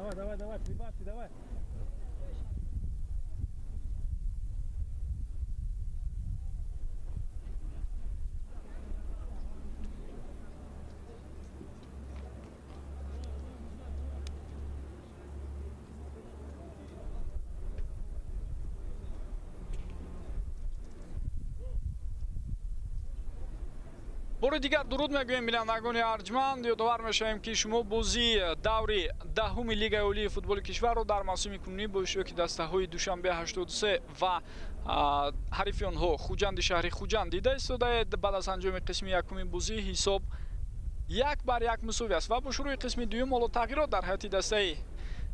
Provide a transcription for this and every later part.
Давай, давай, давай, прибавьте, давай. Бори дигар дуруд мегӯем, бинандагони арҷманд. Ёдовар мешавем, ки шумо бозии даври 10-уми Лигаи олии футболи кишварро дар мавсими кунунӣ бо иштироки дастаҳои Душанбе 83 ва ҳарифи онҳо Хуҷанди шаҳри Хуҷанд дида истодаед. Баъд аз анҷоми қисми якуми бозӣ ҳисоб 1-1 мусовӣ аст ва бо шурӯи қисми дуюм ҳоло тағйирот дар ҳайати дастаи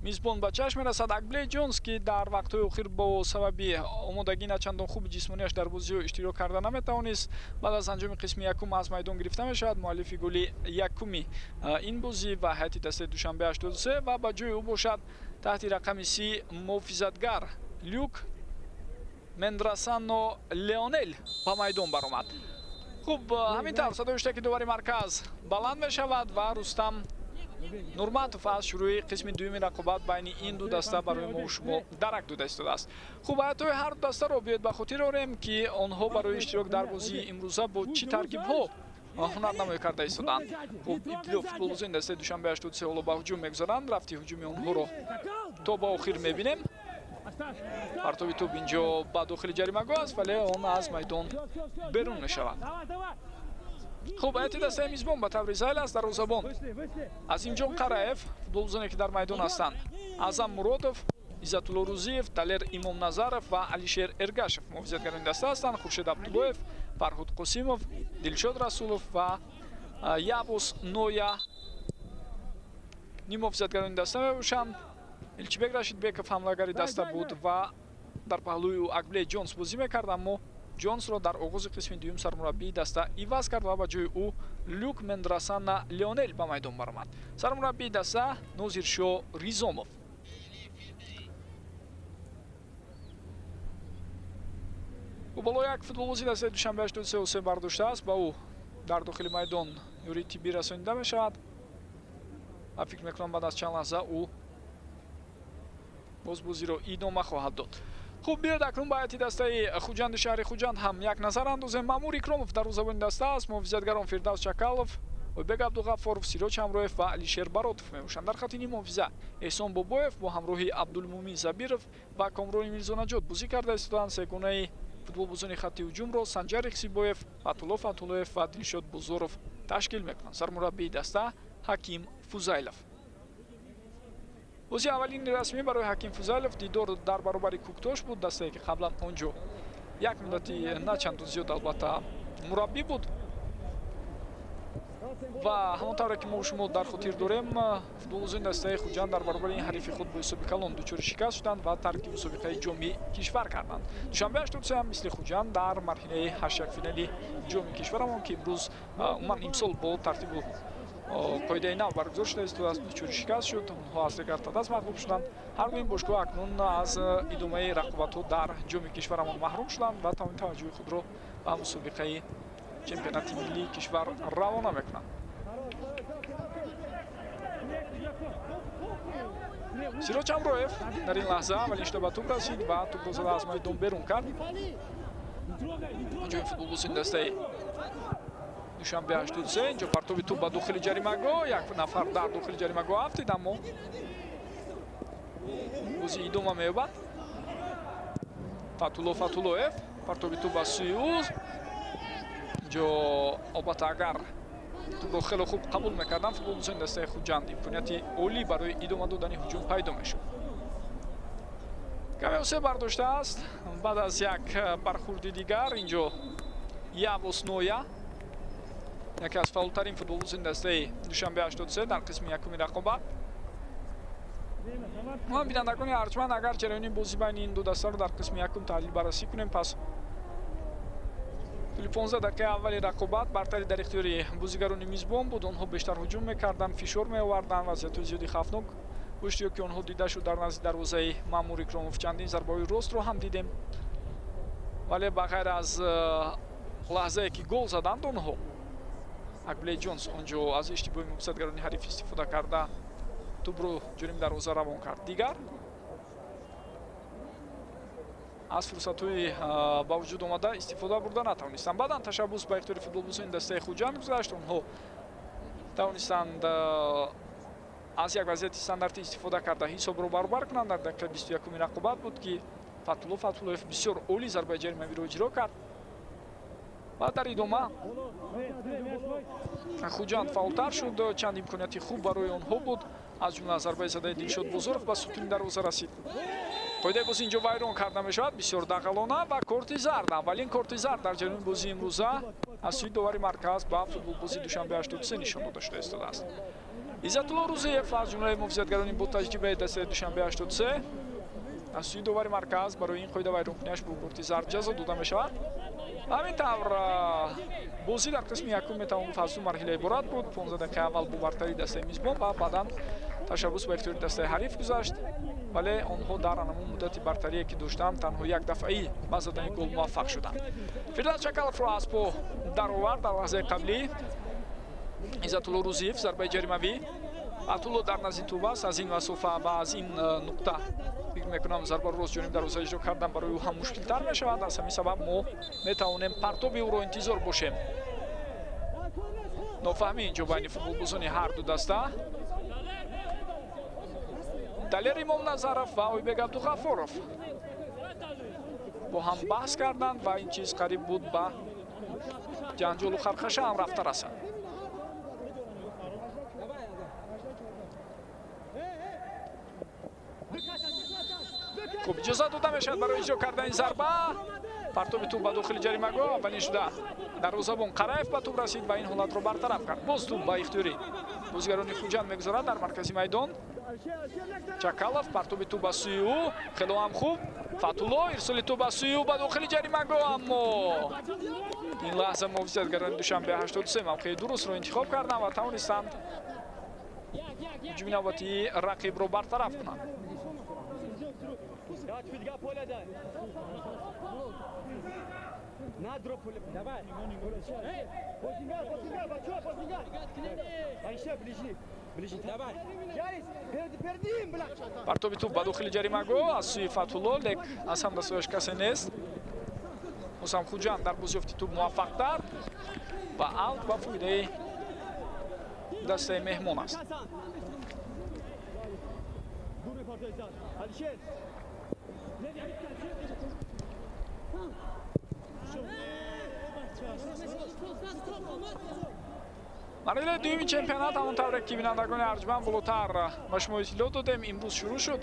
мизбон ба чашм мерасад. Акблей Ҷонс, ки дар вақтҳои охир бо сабаби омодагӣ на чандон хуби ҷисмонияш дар бозиҳо иштирок карда наметавонист, баъд аз анҷоми қисми якум аз майдон гирифта мешавад, муаллифи голи якуми ин бозӣ ва ҳайати дастаи Душанбе 83, ва ба ҷои ӯ бошад таҳти рақами 30 муҳофизатгар Люк Мендрасано Леонел ба майдон баромад. Хуб, ҳамин тавр садои ҳуштаки довари марказ баланд мешавад ва Рустам Нурматов аз шурӯи қисми дуюми рақобат байни ин ду даста барои мо шумо дарак дода истодааст. Хуб, ҳайатҳои ҳар ду дастаро биёед ба хотир орем, ки онҳо барои иштирок дар бозии имрӯза бо чӣ таркибҳо ҳунарнамоӣ карда истоданд. Хуб, ибтидо футболбозони дастаи Душанбе 83 ҳоло ба ҳуҷум мегузаранд. Рафти ҳуҷуми онҳоро то ба охир мебинем. Партоби тӯб инҷо ба дохили ҷаримагоҳ аст, вале он аз майдон берун мешавад. Хуб, ҳайати дастаи мизбон ба таври зайл аст. Дарвозабон Азимҷон Қараев, футболбозоне ки дар майдон ҳастанд: Аъзам Муродов, Иззатулло Рӯзиев, Далер Имомназаров ва Алишер Эргашев муҳофизатгарони даста ҳастанд. Хуршед Абдуллоев, Фарҳуд Қосимов, Дилшод Расулов ва Явус Ноя ниммуҳофизатгарони даста мебошанд. Элчибек Рашидбеков ҳамлагари даста буд ва дар паҳлӯи ӯ Акблей Ҷонс бозӣ мекард, аммо Ҷонсро дар оғози қисми дуюм сармураббии даста иваз кард ва ба ҷои ӯ Люк Мендрасана Леонел ба майдон баромад. Сармураббии даста Нозиршо Ризомов. Боло як футболбози дастаи Душанбе 83 осеб бардоштааст, ба ӯ дар дохили майдон ёрии тиббӣ расонида мешавад ва фикр мекунам, баъд аз чанд лаҳза ӯ боз бозиро идома хоҳад дод. Хуб, биёед акнун ба ҳайати дастаи Хуҷанди шаҳри Хуҷанд ҳам як назар андозем. Маъмур Икромов дарвозабони даста аст. Муҳофизатгарон Фирдавс Чакалов, Ойбек Абдуғаффоров, Сироҷ Ҳамроев ва Алишер Баротов мебошанд. Дар хати ниммуҳофиза Эҳсон Бобоев бо ҳамроҳи Абдулмумин Забиров ва Комрони Мирзонаҷот бозӣ карда истоданд. Сегонаи футболбозони хатти ҳуҷумро Санҷар Ихсибоев, Фатулло Фатуллоев ва Дилшод Бозоров ташкил мекунанд. Сармураббии даста Ҳаким Фузайлов. Бозии аввалини расмӣ барои Ҳаким Фузайлов дидор дар баробари Кӯктош буд, дастае ки қаблан он ҷо як муддати на чандон зиёд албатта мураббӣ буд. Ва ҳамон тавре ки мо шумо дар хотир дорем, футболбозони дастаи Хуҷанд дар баробари ин ҳарифи худ бо ҳисоби калон дучори шикаст шуданд ва тарки мусобиқаи ҷоми кишвар карданд. Душанбе 83 ҳам мисли Хуҷанд дар марҳилаи ҳашякфинали ҷоми кишварамон, ки имрӯз, умуман имсол бо тартибу қоидаи нав баргузор шуда истодааст, дучори шикаст шуд. Онҳо аз Регар-ТадАЗ мағлуб шуданд. Ҳар дуи ин бошгоҳ акнун аз идомаи рақобатҳо дар ҷоми кишварамон маҳрум шуданд ва тамоми таваҷҷӯҳи худро ба мусобиқаи чемпионати миллии кишвар равона мекунанд. Сироҷ Ҳамроев дар ин лаҳза аввалин шуда ба тӯб расид ва тӯбро зада аз майдон берун кард. Ҳуҷуми футболбозони дастаи Душанбе 83. Инҷо партоби тӯб ба дохили ҷаримагоҳ, як нафар дар дохили ҷаримагоҳ афтид, аммо бозӣ идома меёбад. Фатулло Фатуллоев, партоби тӯб ба сӯи ӯ. Инҷо албатта агар тӯбро хеле хуб қабул мекарданд футболбозони дастаи Хуҷанд, имконияти олӣ барои идома додани ҳуҷум пайдо мешуд. Каме осеб бардоштааст баъд аз як бархурди дигар. Инҷо Явос Ноя, яке аз фаъолтарин футболбозони дастаи Душанбе 83 дар қисми якуми рақобат. Ма, бинандагони арҷманд, агар ҷараёни бозӣ байни ин ду дастаро дар қисми якум таҳлил баррасӣ кунем, пас тӯли 15 дақиқаи аввали рақобат бартари дар ихтиёри бозигарони мизбон буд. Онҳо бештар ҳуҷум мекарданд, фишор меоварданд, вазъиятҳои зиёди хавфнок бо иштироки онҳо дида шуд дар назди дарвозаи Маъмур Икромов. Чандин зарбаҳои ростро ҳам дидем, вале ба ғайр аз лаҳзае ки гол заданд онҳо, Акблей Ҷонс он ҷо аз иштибоҳи муҳофизатгарони ҳариф истифода карда. Тӯбро ҷоним дарвоза равон кард. Дигар аз фурсатҳои ба вуҷуд омада истифода бурда натавонистанд. Баъдан ташаббус ба ихтиёри футболбозони дастаи Хуҷанд гузашт. Онҳо тавонистанд аз як вазъияти стандартӣ истифода карда ҳисобро баробар кунанд. Дар дақиқаи 21-уми рақобат буд, ки Фатулло Фатуллоев бисёр олӣ зарбаи ҷаримавиро иҷро кард ва дар идома Хуҷанд фаъолтар шуд. Чанд имконияти хуб барои онҳо буд, аз ҷумла зарбаи задаи Дилшод Бозоров ба сутуни дарвоза расид. Қоидаи бозӣ инҷо вайрон карда мешавад бисёр дағалона ва корти зард, аввалин корти зард дар ҷараёни бозии имрӯза аз сӯи довари марказ ба футболбози Душанбе 83 нишон дода шуда истодааст. Иззатулло Рӯзиев аз ҷумлаи муҳофизатгарони бо таҷрибаи дастаи Душанбе 83 аз сӯи довари марказ барои ин қоида вайронкунияш бо корти зард ҷазо дода мешавад. Ҳамин тавр, бозӣ дар қисми якум метавон гуфт аз ду марҳила иборат буд. 15 дақиқа аввал бо бартарии дастаи мизбон ва баъдан ташаббус ба ихтиёри дастаи ҳариф гузашт, вале онҳо дар анамун муддати бартарие, ки доштанд, танҳо як дафъаӣ ба задани гол муваффақ шуданд. Фирдавс Чакаловро аз по даровард дар лаҳзаи қаблӣ Иззатулло Рӯзиев. Зарбаи ҷаримавӣ, Фатулло дар назди тӯб аст. Аз ин масофа ва аз ин нуқта, фикр мекунам, зарбаро рост ҷониб дарвоза иҷро кардан барои ӯ ҳам мушкилтар мешавад. Аз ҳамин сабаб мо метавонем партоби ӯро интизор бошем. Нофаҳмӣ инҷо байни футболбозони ҳар ду даста. Далер Имомназаров ва Ойбек Абдуғаффоров бо ҳам баҳс карданд ва ин чиз қариб буд ба ҷанҷолу хархаша ҳам рафта расад. Хуб, иҷозат дода мешавад барои иҷро кардани зарба. Партоби тӯб ба дохили ҷаримагоҳ, аввалин шуда дарвозабон Қараев ба тӯб расид ва ин ҳолатро бартараф кард. Боз тӯб ба ихтиёри бозигарони Хуҷанд мегузарад дар маркази майдон. Чакалов, партоби тӯб ба сӯи ӯ, хело ҳам хуб. Фатулло, ирсоли тӯб ба сӯи ӯ ба дохили ҷаримагоҳ, аммо ин лаҳза муҳофизатгарони Душанбе 83 мавқеи дурустро интихоб карданд ва тавонистанд ҳуҷуми навбатии рақибро бартараф кунанд. Партоби тӯб ба дохили ҷаримагоҳ аз сӯи Фатулло, лек аз ҳам дастҳояш касе нест. Мусам Хуҷанд дар бозёфти тӯб муваффақтар ва аут ба фоидаи дастаи меҳмон аст. Марҳилаи дуюми чемпионат, ҳамон тавре ки, бинандагони арҷманд, болотар ба шумо иттилоъ додем, имрӯз шурӯъ шуд.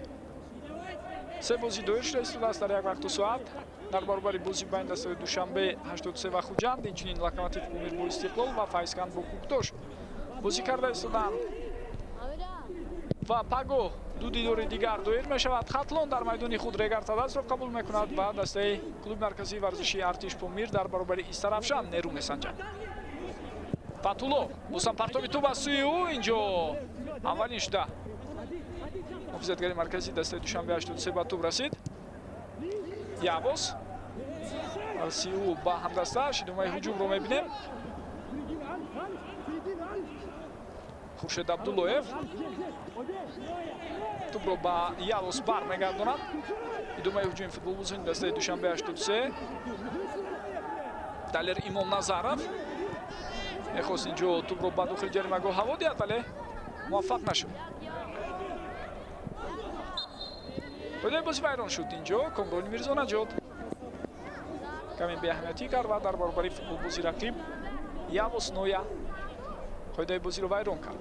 Се бозӣ доир шуда истодааст дар як вақту соат. Дар баробари бозӣ байни дастаҳои Душанбе 83 ва Хуҷанд, инчунин Локомотив Помир бо Истиқлол ва Файзканд бо Кӯктош бозӣ карда истодаанд ва пагоҳ ду дидори дигар доир мешавад. Хатлон дар майдони худ Регар Тадасро қабул мекунад ва дастаи клуби марказии варзишии Артиш Помир дар баробари Истаравшан нерӯ месанҷад. Фатулло, босам партоби тӯб аз сӯи ӯ, инҷо аввалин шуда муҳофизатгари марказии дастаи Душанбе 83 ба тӯб расид. Явоз си ӯ ба ҳамдастааш, идомаи ҳуҷумро мебинем. Хуршед Абдуллоев тӯбро ба Явоз бармегардонад. Идомаи ҳуҷуми футболбозони дастаи Душанбе 83. Далер Имомназаров мехост инҷо тӯбро ба дохили ҷаримагоҳ ҳаво диҳад, вале муваффақ нашуд. Қоидаи бозӣ вайрон шуд инҷо. Комрони Мирзонаҷот каме беаҳамиятӣ кард ва дар баробари футболбози рақиб Явоз Ноя қоидаи бозиро вайрон кард.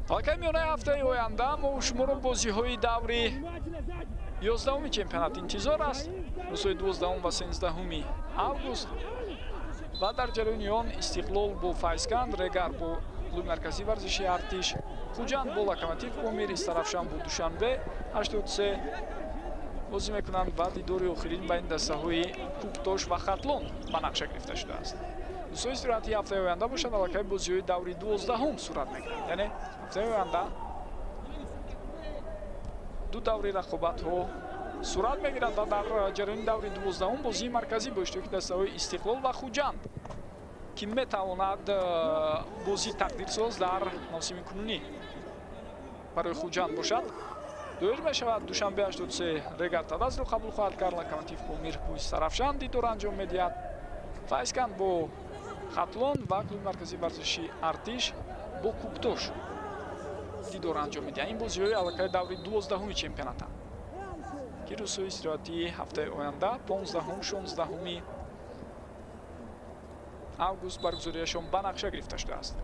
Аллакай миёнаи ҳафтаи оянда мо шуморо бозиҳои даври 11-уми чемпионат интизор аст. Рӯзҳои 12 ва 13 август ва дар ҷараёни он Истиқлол бо Файзканд, Регар бо клуби марказии варзишии Артиш, Хуҷанд бо Локомотив Помир, Истаравшан бо Душанбе 83 бозӣ мекунанд ва дидори охирин байни дастаҳои Кӯктош ва Хатлон ба нақша гирифта шудааст. Рӯзҳои истироҳатии ҳафтаи оянда бошанд, аллакай бозиҳои даври 12-ум сурат мегиранд. Яъне ҳафтаи оянда ду даври рақобатҳо сурат мегирад ва дар ҷараёни даври 12-ум бозии марказӣ бо иштироки дастаҳои Истиқлол ва Хуҷанд, Ки метавонад бозии тақдирсоз дар мавсими кунунӣ барои Хуҷанд бошад. Доир мешавад. Душанбе 83 Регар Тадазро қабул хоҳад кард. Локомотив Помир бо Истарафшан дидор анҷом медиҳад. Файзканд бо Хатлон ва клуби марказии варзиши Артиш бо Куктош дидор анҷом медиҳад. Ин бозиҳои аллакай даври 12-уми чемпионатанд, ки рӯзҳои истироҳатии ҳафтаи оянда, 15, 16 август баргузориашон ба нақша гирифта шудааст.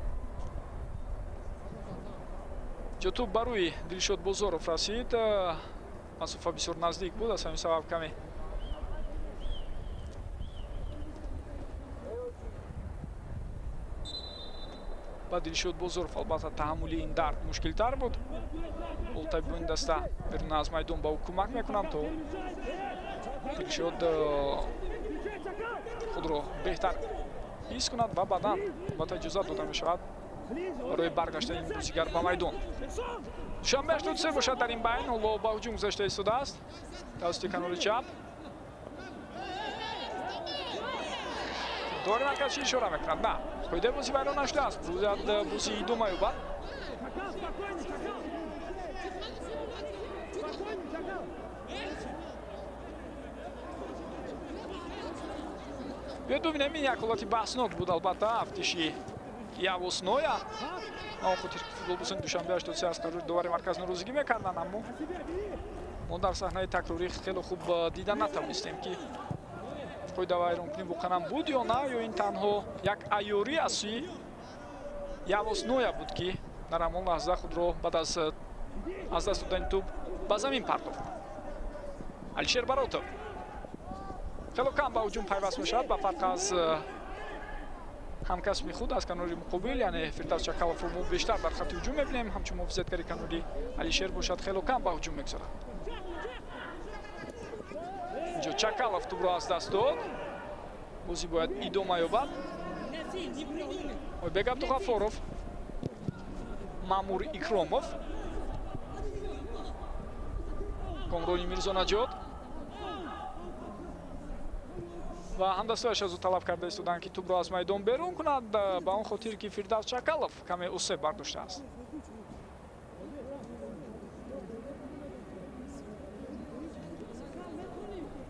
Ҷо тӯб ба рӯи Дилшод Бозоров расид. Масофа бисёр наздик буд, аз ҳамин сабаб каме ба Дилшод Бозоров албатта таҳаммули ин дард мушкилтар буд. Болтабинони даста берун аз майдон ба ӯ кӯмак мекунанд, то Дилшод худро беҳтар ҳис кунад ва баъдан албатта иҷозат дода мешавад барои баргаштани ин бозигар ба майдон. Душанбе 83 бошад, дар ин байн ҳоло ба ҳуҷум гузашта истодааст тавассути канори чап. Довари марказ чӣ ишора мекунад? На, қоидаи бозӣ вайрон нашудааст, бояд бозӣ идома ёбад. Биёед бубинем, ин як ҳолати баҳснок буд, албатта афтиши Явосноя. Он хотир ки футболбозони Душанбе 83 аз қарори довари марказ норозигӣ мекарданд, аммо мо дар саҳнаи такрорӣ хеле хуб дида натавонистем, ки қоида вайронкунӣ воқеан буд ё на, ё ин танҳо як айёрӣ аз сӯи Явосноя буд, ки дар ҳамон лаҳза худро баъд аз даст додани тӯб ба замин партофт. Алишер Баротов хело кам ба ҳуҷум пайваст мешавад, ба фарқ аз ҳамкасби худ аз канори муқобил, яъне Фирдавс Чакаловро мо бештар дар хатти ҳуҷум мебинем. Ҳамчун муҳофизатгари канори Алишер бошад, хело кам ба ҳуҷум мегузорад. Инҷо Чакалов тӯбро аз даст дод, бозӣ бояд идома ёбад. Ойбек Абдуғафоров, Маъмур Икромов, Комрони Мирзонаҷот ва ҳамдастояш аз ӯ талаб карда истоданд, ки тӯбро аз майдон берун кунад, ба он хотир ки Фирдавс Чакалов каме осеб бардоштааст.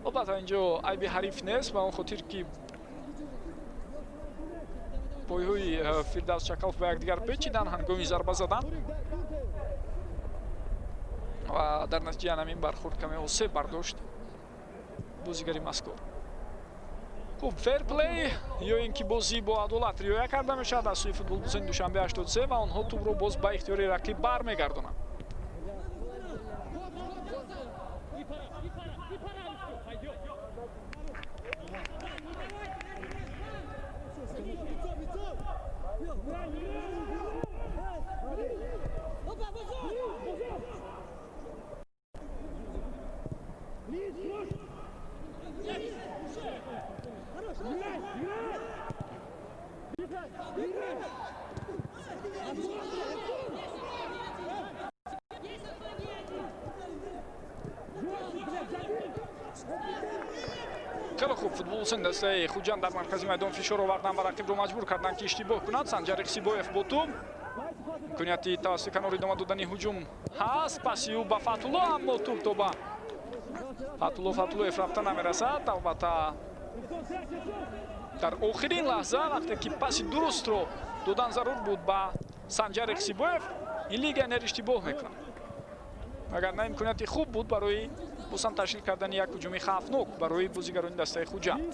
Албатта, инҷо айби ҳариф нест, ба он хотир ки пойҳои Фирдавс Чакалов ба якдигар печиданд ҳангоми зарба задан ва дар натиҷаи ҳамин бархӯрд каме осеб бардошт бозигари мазкур. Хуб, ферплей ё ин ки бозӣ бо адолат риоя карда мешавад аз сӯи футболбозони Душанбе 83 ва онҳо тӯбро боз ба ихтиёри рақиб бармегардонанд. Хеле хуб, футболбозони дастаи Хуҷанд дар маркази майдон фишор овардан ва рақибро маҷбур карданд, ки иштибоҳ кунад. Санҷар Иқсибоев бо тӯб, имконияти тавассути канор идома додани ҳуҷум ҳаст. Паси ӯ ба Фатулло, аммо тӯб то ба Фатулло Фатуллоев рафта намерасад. Албатта, дар охирин лаҳза, вақте ки паси дурустро додан зарур буд ба Санҷар Иқсибоев, ин легионер иштибоҳ мекунад, вагарна имконияти хуб буд барои бозам ташкил кардани як ҳуҷуми хавфнок барои бозигарони дастаи Хуҷанд.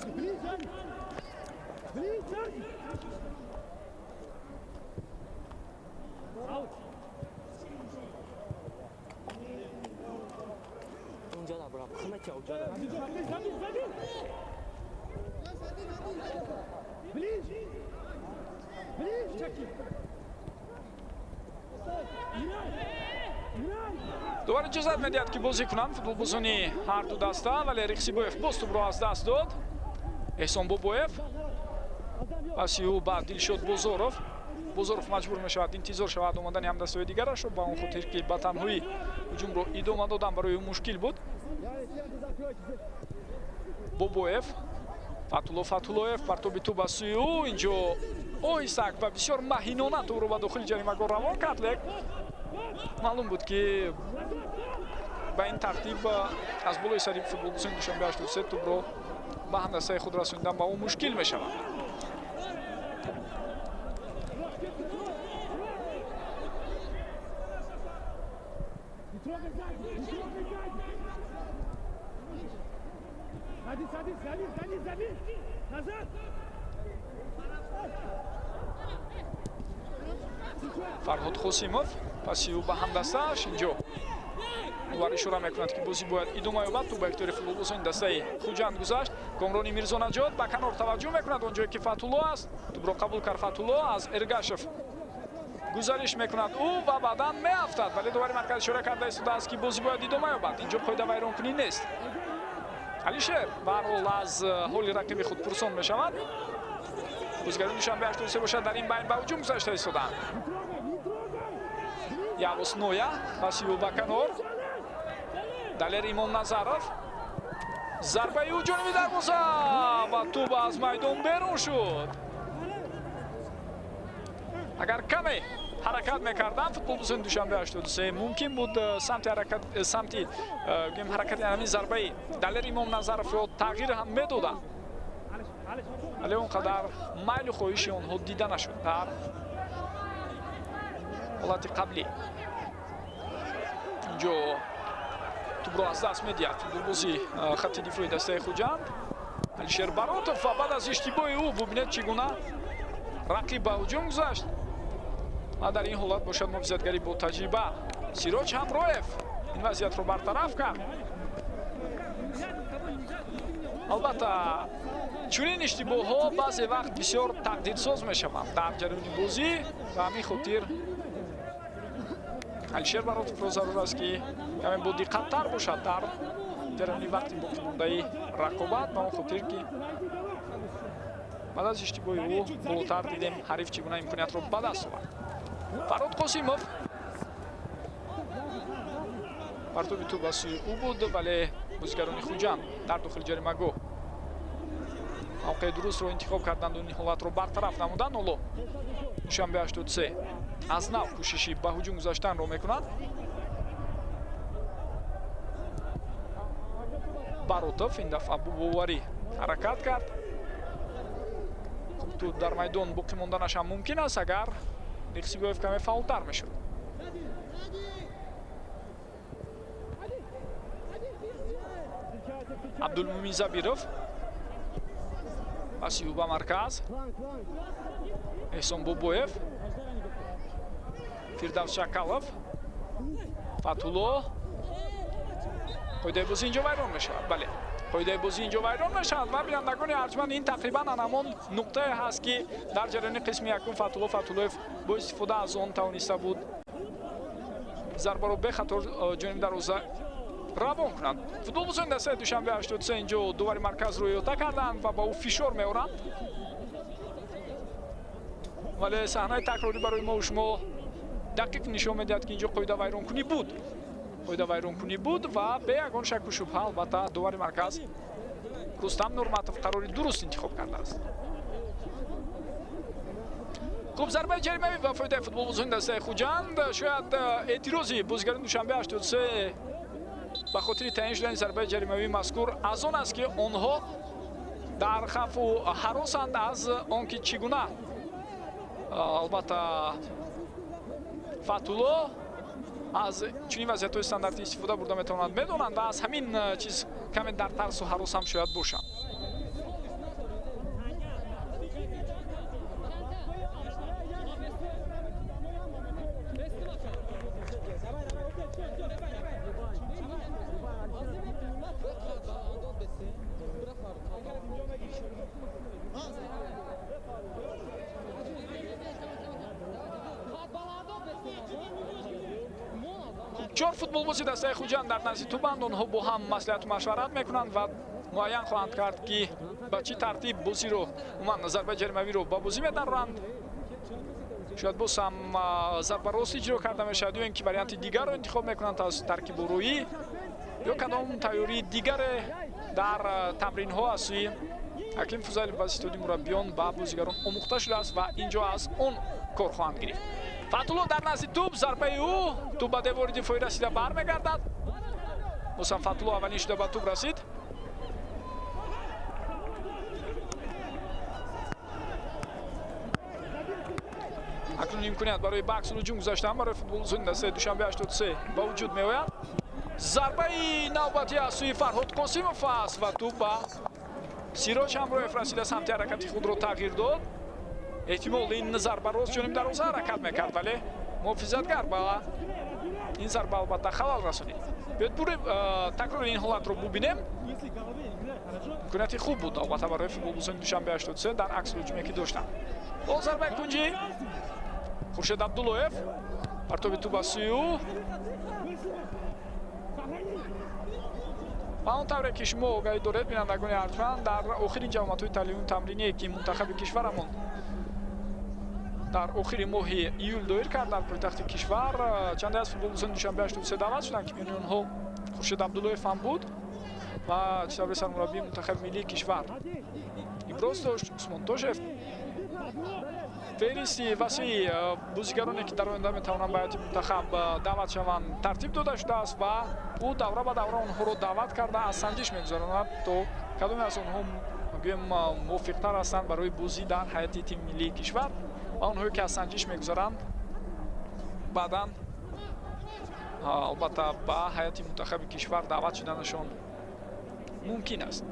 Довар иҷозат медиҳад, ки бозӣ кунанд футболбозони ҳарду даста, вале Рихсибоев боз тӯбро аз даст дод. Эҳсон Бобоев, паси ӯ ба Дилшод Бозоров. Бозоров маҷбур мешавад интизор шавад омадани ҳамдастаҳои дигарашро, ба он хотир ки ба танҳоӣ ҳуҷумро идома додан барои ӯ мушкил буд. Бобоев Фатулло Фатуллоев, партоби тӯб ба сӯи ӯ. Инҷо оҳистак ва бисёр маҳинона тӯбро ба дохили ҷаримагоҳ равон кард, лек маълум буд, ки ба ин тартиб аз болои сари футболбозони Душанбе 83 тӯбро ба ҳамдастаи худ расонидан ба ӯ мушкил мешавад. Фарҳод Қосимов, паси ӯ ба ҳамдастааш. Инҷо довар ишора мекунад, ки бозӣ бояд идома ёбад. Тӯб ба ихтиёри футболбозони дастаи Хуҷанд гузашт. Комрони Мирзонаҷот ба канор таваҷҷӯҳ мекунад, он ҷое ки Фатулло аст. Тӯбро қабул кард Фатулло, аз Эргашев гузариш мекунад ӯ ва баъдан меафтад, вале довари марказ ишора карда истодааст, ки бозӣ бояд идома ёбад. Инҷо қоида вайронкунӣ нест. Алишер баҳрҳол аз ҳоли рақиби худ пурсон мешавад. Бозигарони Душанбе 83 бошад, дар ин байн ба ҳуҷум гузашта истоданд. Явус Ноя, паси ӯ ба канор, Далер Имомназаров, зарбаи ӯ ҷониби дарвоза ва тӯб аз майдон берун шуд. Агар каме ҳаракат мекарданд футболбозони Душанбе 83, мумкин буд самти ҳаракат, самти гӯем, ҳаракати ҳамин зарбаи Далер Имомназаровро тағйир ҳам медоданд, вале он қадар майлу хоҳиши онҳо дида нашуд дар ҳолати қаблӣ. Инҷо тӯбро аз даст медиҳад футболбози хатти дифои дастаи Хуҷанд Алишер Баротов ва баъд аз иштибоҳи ӯ бубинед, чӣ гуна рақиб ба ҳуҷум гузашт ва дар ин ҳолат бошад, муҳофизатгари бо таҷриба Сироҷ Ҳамроев ин вазъиятро бартараф кард. Албатта, чунин иштибоҳҳо баъзе вақт бисёр тақдирсоз мешаванд дар ҷараёни бозӣ ва ҳамин хотир Алишер Баротовро зарур аст, ки каме бодиққаттар бошад дар ҷараёни вақти боқимондаи рақобат, ба он хотир ки баъд аз иштибоҳи ӯ болотар дидем, ҳариф чӣ гуна имкониятро ба даст овард. Фарҳод Қосимов, партоби тӯб ба сӯи ӯ буд, вале бозигарони Хуҷанд дар дохили ҷаримагоҳ мавқеи дурустро интихоб карданду ин ҳолатро бартараф намуданд. Ҳоло Душанбе 83 аз нав кӯшиши ба ҳуҷум гузаштанро мекунад. Баротов ин дафъа бо боварӣ ҳаракат кард. Хуб, тӯб дар майдон боқӣ монданаш ҳам мумкин аст, агар Лихсибоев каме фаъолтар мешуд. Абдулмумин Забиров, паси ӯ ба марказ, Эҳсон Бобоев, Фирдавс Шакалов, Фатулло. Қоидаи бозӣ инҷо вайрон мешавад. Бале, қоидаи бозӣ инҷо вайрон мешавад ва, бинандагони арҷманд, ин тақрибан ҳамон нуқтае ҳаст, ки дар ҷараёни қисми якум Фатулло Фатуллоев бо истифода аз он тавониста буд зарбаро бехатор ҷониби дарвоза равон кунанд. Футболбозони дастаи Душанбе 83 инҷо довари марказро иҳота карданд ва ба ӯ фишор меоранд, вале саҳнаи такрорӣ барои мо шумо дақиқ нишон медиҳад, ки инҷо қоида вайронкунӣ буд, қоида вайронкунӣ буд ва бе ягон шаку шубҳа, албатта, довари марказ Рустам Нурматов қарори дуруст интихоб кардааст. Хуб, зарбаи ҷаримавӣ ба фоидаи футболбозони дастаи Хуҷанд. Шояд эътирози бозигарони Душанбе 83 ба хотири таъин шудани зарбаи ҷаримавии мазкур аз он аст, ки онҳо дар хавфу ҳаросанд аз он ки чӣ гуна, албатта, Фатулло аз чунин вазъиятҳои стандартӣ истифода бурда метавонад, медонанд ва аз ҳамин чиз каме дар тарсу ҳарос ҳам шояд бошанд. Чор футболбози дастаи Хуҷанд дар назди тӯбанд. Онҳо бо ҳам маслиҳату машварат мекунанд ва муайян хоҳанд кард, ки ба чӣ тартиб бозиро, умуман зарбаи ҷаримавиро ба бозӣ медароранд. Шояд боз ҳам зарба рост иҷро карда мешавад ё ин ки варианти дигарро интихоб мекунанд аз таркибурӯӣ ё кадом тайёрии дигаре дар тамринҳо аз сӯи Ҳаким Фузайлов ва ситоди мураббиён ба бозигарон омӯхта шудааст ва инҷо аз он кор хоҳанд гирифт. Фатулло дар назди тӯб, зарбаи ӯ, тӯб ба девори дифоӣ расида бармегардад. Боз ҳам Фатулло аввалин шуда ба тӯб расид. Акнун имконият барои ба аксул ҳуҷум гузаштан барои футболбозони дастаи Душанбе 83 ба вуҷуд меояд. Зарбаи навбатӣ аз сӯи Фарҳод Қосимов аст ва тӯб ба Сироҷ Ҳамроев расида самти ҳаракати худро тағйир дод. Эҳтимол ин зарба рост ҷониби дарвоза ҳаракат мекард, вале муҳофизатгар ба ин зарба албатта халал расонид. Биёед бурем такрори ин ҳолатро бубинем. Имконияти хуб буд албатта барои футболбозони Душанбе 83 дар аксул ҳуҷуме ки доштанд. Бо зарбаи кунҷӣ Хуршед Абдуллоев, партоби тӯб аз сӯи ӯ. Ва он тавре ки шумо огаҳӣ доред, бинандагони арҷманд, дар охири ҷамоатҳои таълимию тамриние ки мунтахаби кишварамон дар охири моҳи июл доир кард дар пойтахти кишвар, чанде аз футболбозони Душанбе 83 даъват шуданд, ки миёни онҳо Хуршед Абдуллоев ҳам буд ва чӣ тавре сармураббии мунтахаби миллии кишвар иброз дошт Усмон Тошев. Феҳристи васеи бозигароне ки дар оянда метавонанд ба ҳайати мунтахаб даъват шаванд тартиб дода шудааст ва ӯ давра ба давра онҳоро даъват карда аз санҷиш мегузаронад, то кадоме аз онҳо гӯем мувофиқтар ҳастанд барои бозӣ дар ҳайати тими миллии кишвар ва онҳое ки аз санҷиш мегузаранд баъдан албатта ба ҳайати мунтахаби кишвар даъват шуданашон мумкин аст.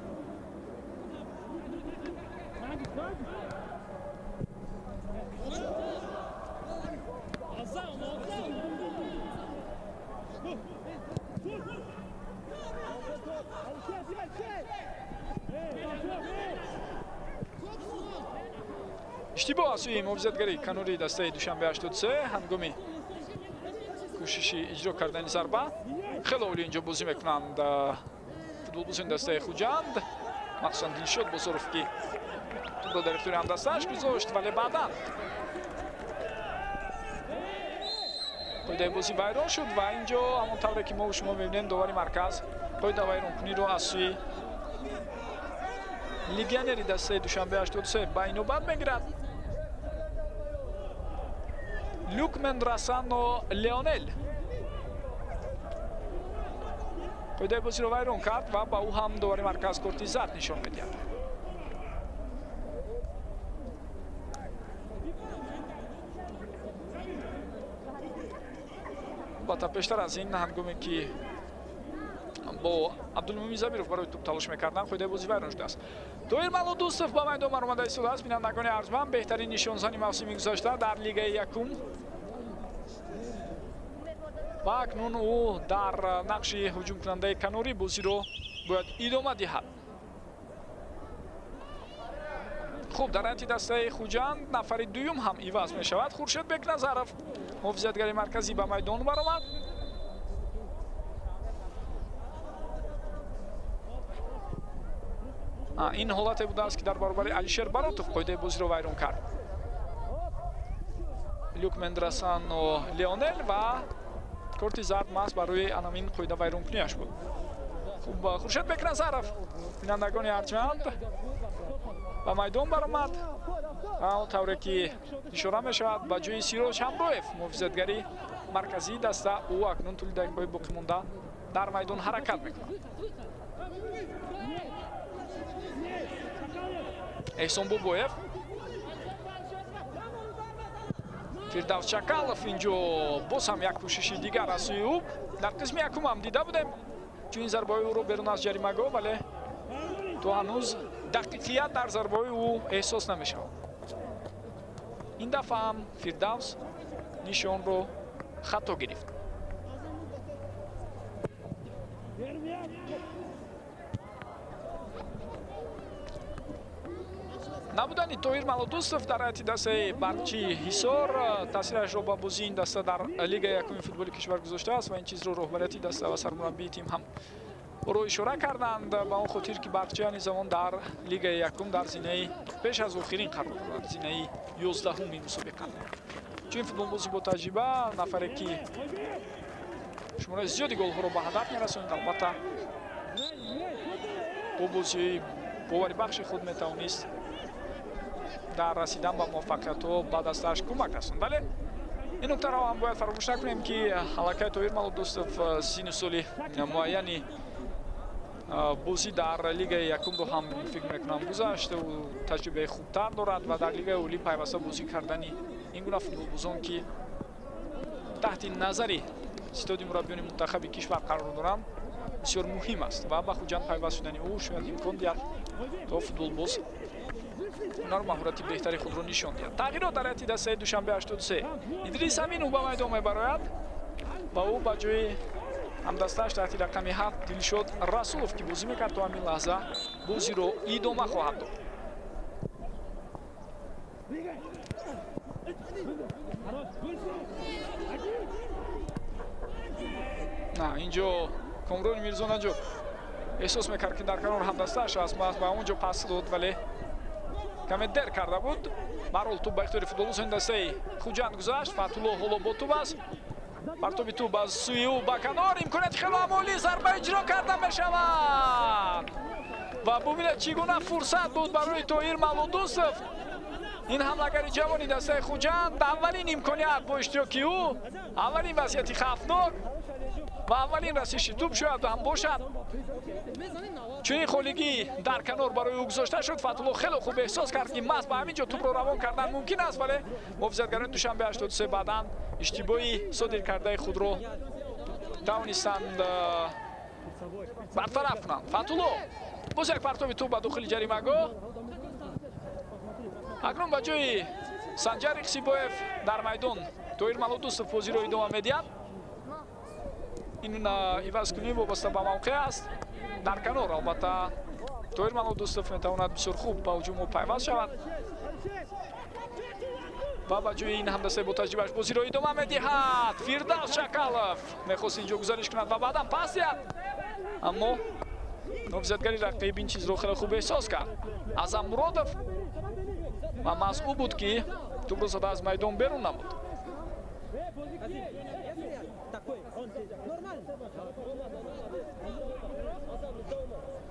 Иштибоҳ аз сӯи муҳофизатгари канори дастаи Душанбе 83 ҳангоми кӯшиши иҷро кардани зарба. Хеле олӣ инҷо бозӣ мекунанд футболбозони дастаи Хуҷанд, махсусан Дилшод Бозоров, ки тӯбро дар ихтиёри ҳамдастааш гузошт, вале баъдан қоидаи бозӣ вайрон шуд ва инҷо ҳамон тавре ки мо шумо мебинем, довари марказ қоида вайронкуниро аз сӯи легионери дастаи Душанбе 83 ба инобат мегирад. Люкмен Расано Леонел қоидаи бозиро вайрон кард ва ба ӯ ҳам довари марказ корти зард нишон медиҳад. Албатта пештар аз ин ҳангоме ки бо Абдулмумин Забиров барои тӯб талош мекарданд, қоидаи бозӣ вайрон шудааст. Тоир Малудустов ба майдон баромада истодааст. Бинандагони арҷманд, беҳтарин нишонзани мавсими гузашта дар лигаи якум ва акнун ӯ дар нақши ҳуҷумкунандаи канорӣ бозиро бояд идома диҳад. Хуб, дар ҳайати дастаи Хуҷанд нафари дуюм ҳам иваз мешавад. Хуршед Бекназаров, муҳофизатгари марказӣ, ба майдон баромад. Ин ҳолате будааст, ки дар баробари Алишер Баротов қоидаи бозиро вайрон кард. Люк Мендрасано Леонел ва корти зард маҳз барои анамин қоида вайронкунияш буд. Хуб, Хуршед Бекназаров, бинандагони арҷманд, ба майдон баромад. Он тавре ки ишора мешавад, ба ҷои Сироҷ Ҳамроев, муҳофизатгари марказии даста, ӯ акнун тӯли дақиқаҳои боқимонда дар майдон ҳаракат мекунад. Эҳсон Бобоев, Фирдавс Чакалов, инҷо боз ҳам як кӯшиши дигар аз сӯи ӯ. Дар қисми якум ҳам дида будем чунин зарбаҳои ӯро берун аз ҷаримагоҳ, вале то ҳанӯз дақиқият дар зарбаҳои ӯ эҳсос намешавад. Ин дафъа ҳам Фирдавс нишонро хато гирифт. Набудани Тоир Малодустов дар ҳайати дастаи Барқчии Ҳисор таъсирашро ба бозии ин даста дар лигаи якуми футболи кишвар гузоштааст ва ин чизро роҳбарияти даста ва сармураббии тим ҳам ӯро ишора карданд, ба он хотир ки Барқчи ани замон дар лигаи якум дар зинаи пеш аз охирин қарор дорад, зинаи 11-уми мусобиқа. Чунин футболбози бо таҷриба, нафаре ки шумораи зиёди голҳоро ба ҳадаф мерасонид, албатта бо бозии Боварибахши худ метавонист дар расидан ба муваффақиятҳо ба дастааш кӯмак расонд. Вале ин нуктаро ҳам бояд фаромӯш накунем, ки аллакай Тоҳир Малудӯстов сину соли муайяни бозӣ дар лигаи якумро ҳам, фикр мекунам, гузашт, ӯ таҷрибаи хубтар дорад ва дар лигаи олӣ пайваста бозӣ кардани ин гуна футболбозон, ки таҳти назари ситоди мураббиёни мунтахаби кишвар қарор доранд, бисёр муҳим аст ва ба Хуҷанд пайваст шудани ӯ шояд имкон диҳад, то футболбоз ҳунару маҳорати беҳтари худро нишон диҳад. Тағйирот дар ҳайати дастаи Душанбе 83. Идрис Аминов ба майдон мебарояд ва ӯ ба ҷои ҳамдастааш таҳти рақами 7 Дилшод Расулов, ки бозӣ мекард то ҳамин лаҳза, бозиро идома хоҳад дод. На, инҷо Комрони Мирзонаҷо эҳсос мекард, ки дар канор ҳамдастааш аст, ба он ҷо пас дод, вале каме дер карда буд. Баҳрҳол, тӯб ба ихтиёри футболбозони дастаи Хуҷанд гузашт. Фатулло ҳоло бо тӯб аст. Партоби тӯб аз сӯи ӯ ба канор, имконияти хело олӣ, зарба иҷро карда мешавад ва бубинед, чӣ гуна фурсат буд барои Тоҳир Малудусов, ин ҳамлагари ҷавони дастаи Хуҷанд. Аввалин имконият бо иштироки ӯ, аввалин вазъияти хавфнок ва аввалин расиши тӯб шояд ҳам бошад. Чунин холигӣ дар канор барои ӯ гузошта шуд. Фатулло хеле хуб эҳсос кард, ки маҳз ба ҳамин ҷо тӯбро равон кардан мумкин аст, вале муҳофизатгарони Душанбе 83 баъдан иштибоҳи содир кардаи худро тавонистанд бартараф кунанд. Фатулло, боз як партоби тӯб ба дохили ҷаримагоҳ. Акнун ба ҷои Санҷар Иқсибоев дар майдон Тоҳир Малудусов бозиро идома медиҳад. Ин ивазкунӣ вобаста ба мавқеъ аст. Дар канор, албатта, Тоҳир Малудусов метавонад бисёр хуб ба ҳуҷумҳо пайваст шавад ва ба ҷои ин ҳамдастаи бо таҷрибааш бозиро идома медиҳад. Фирдавс Шакалов мехост инҷо гузариш кунад ва баъдан пас диҳад, аммо муҳофизатгари рақиб ин чизро хеле хуб эҳсос кард, Азам Муродов, ва маҳз ӯ буд, ки тӯбро зада аз майдон берун намуд. Такой, он нормально.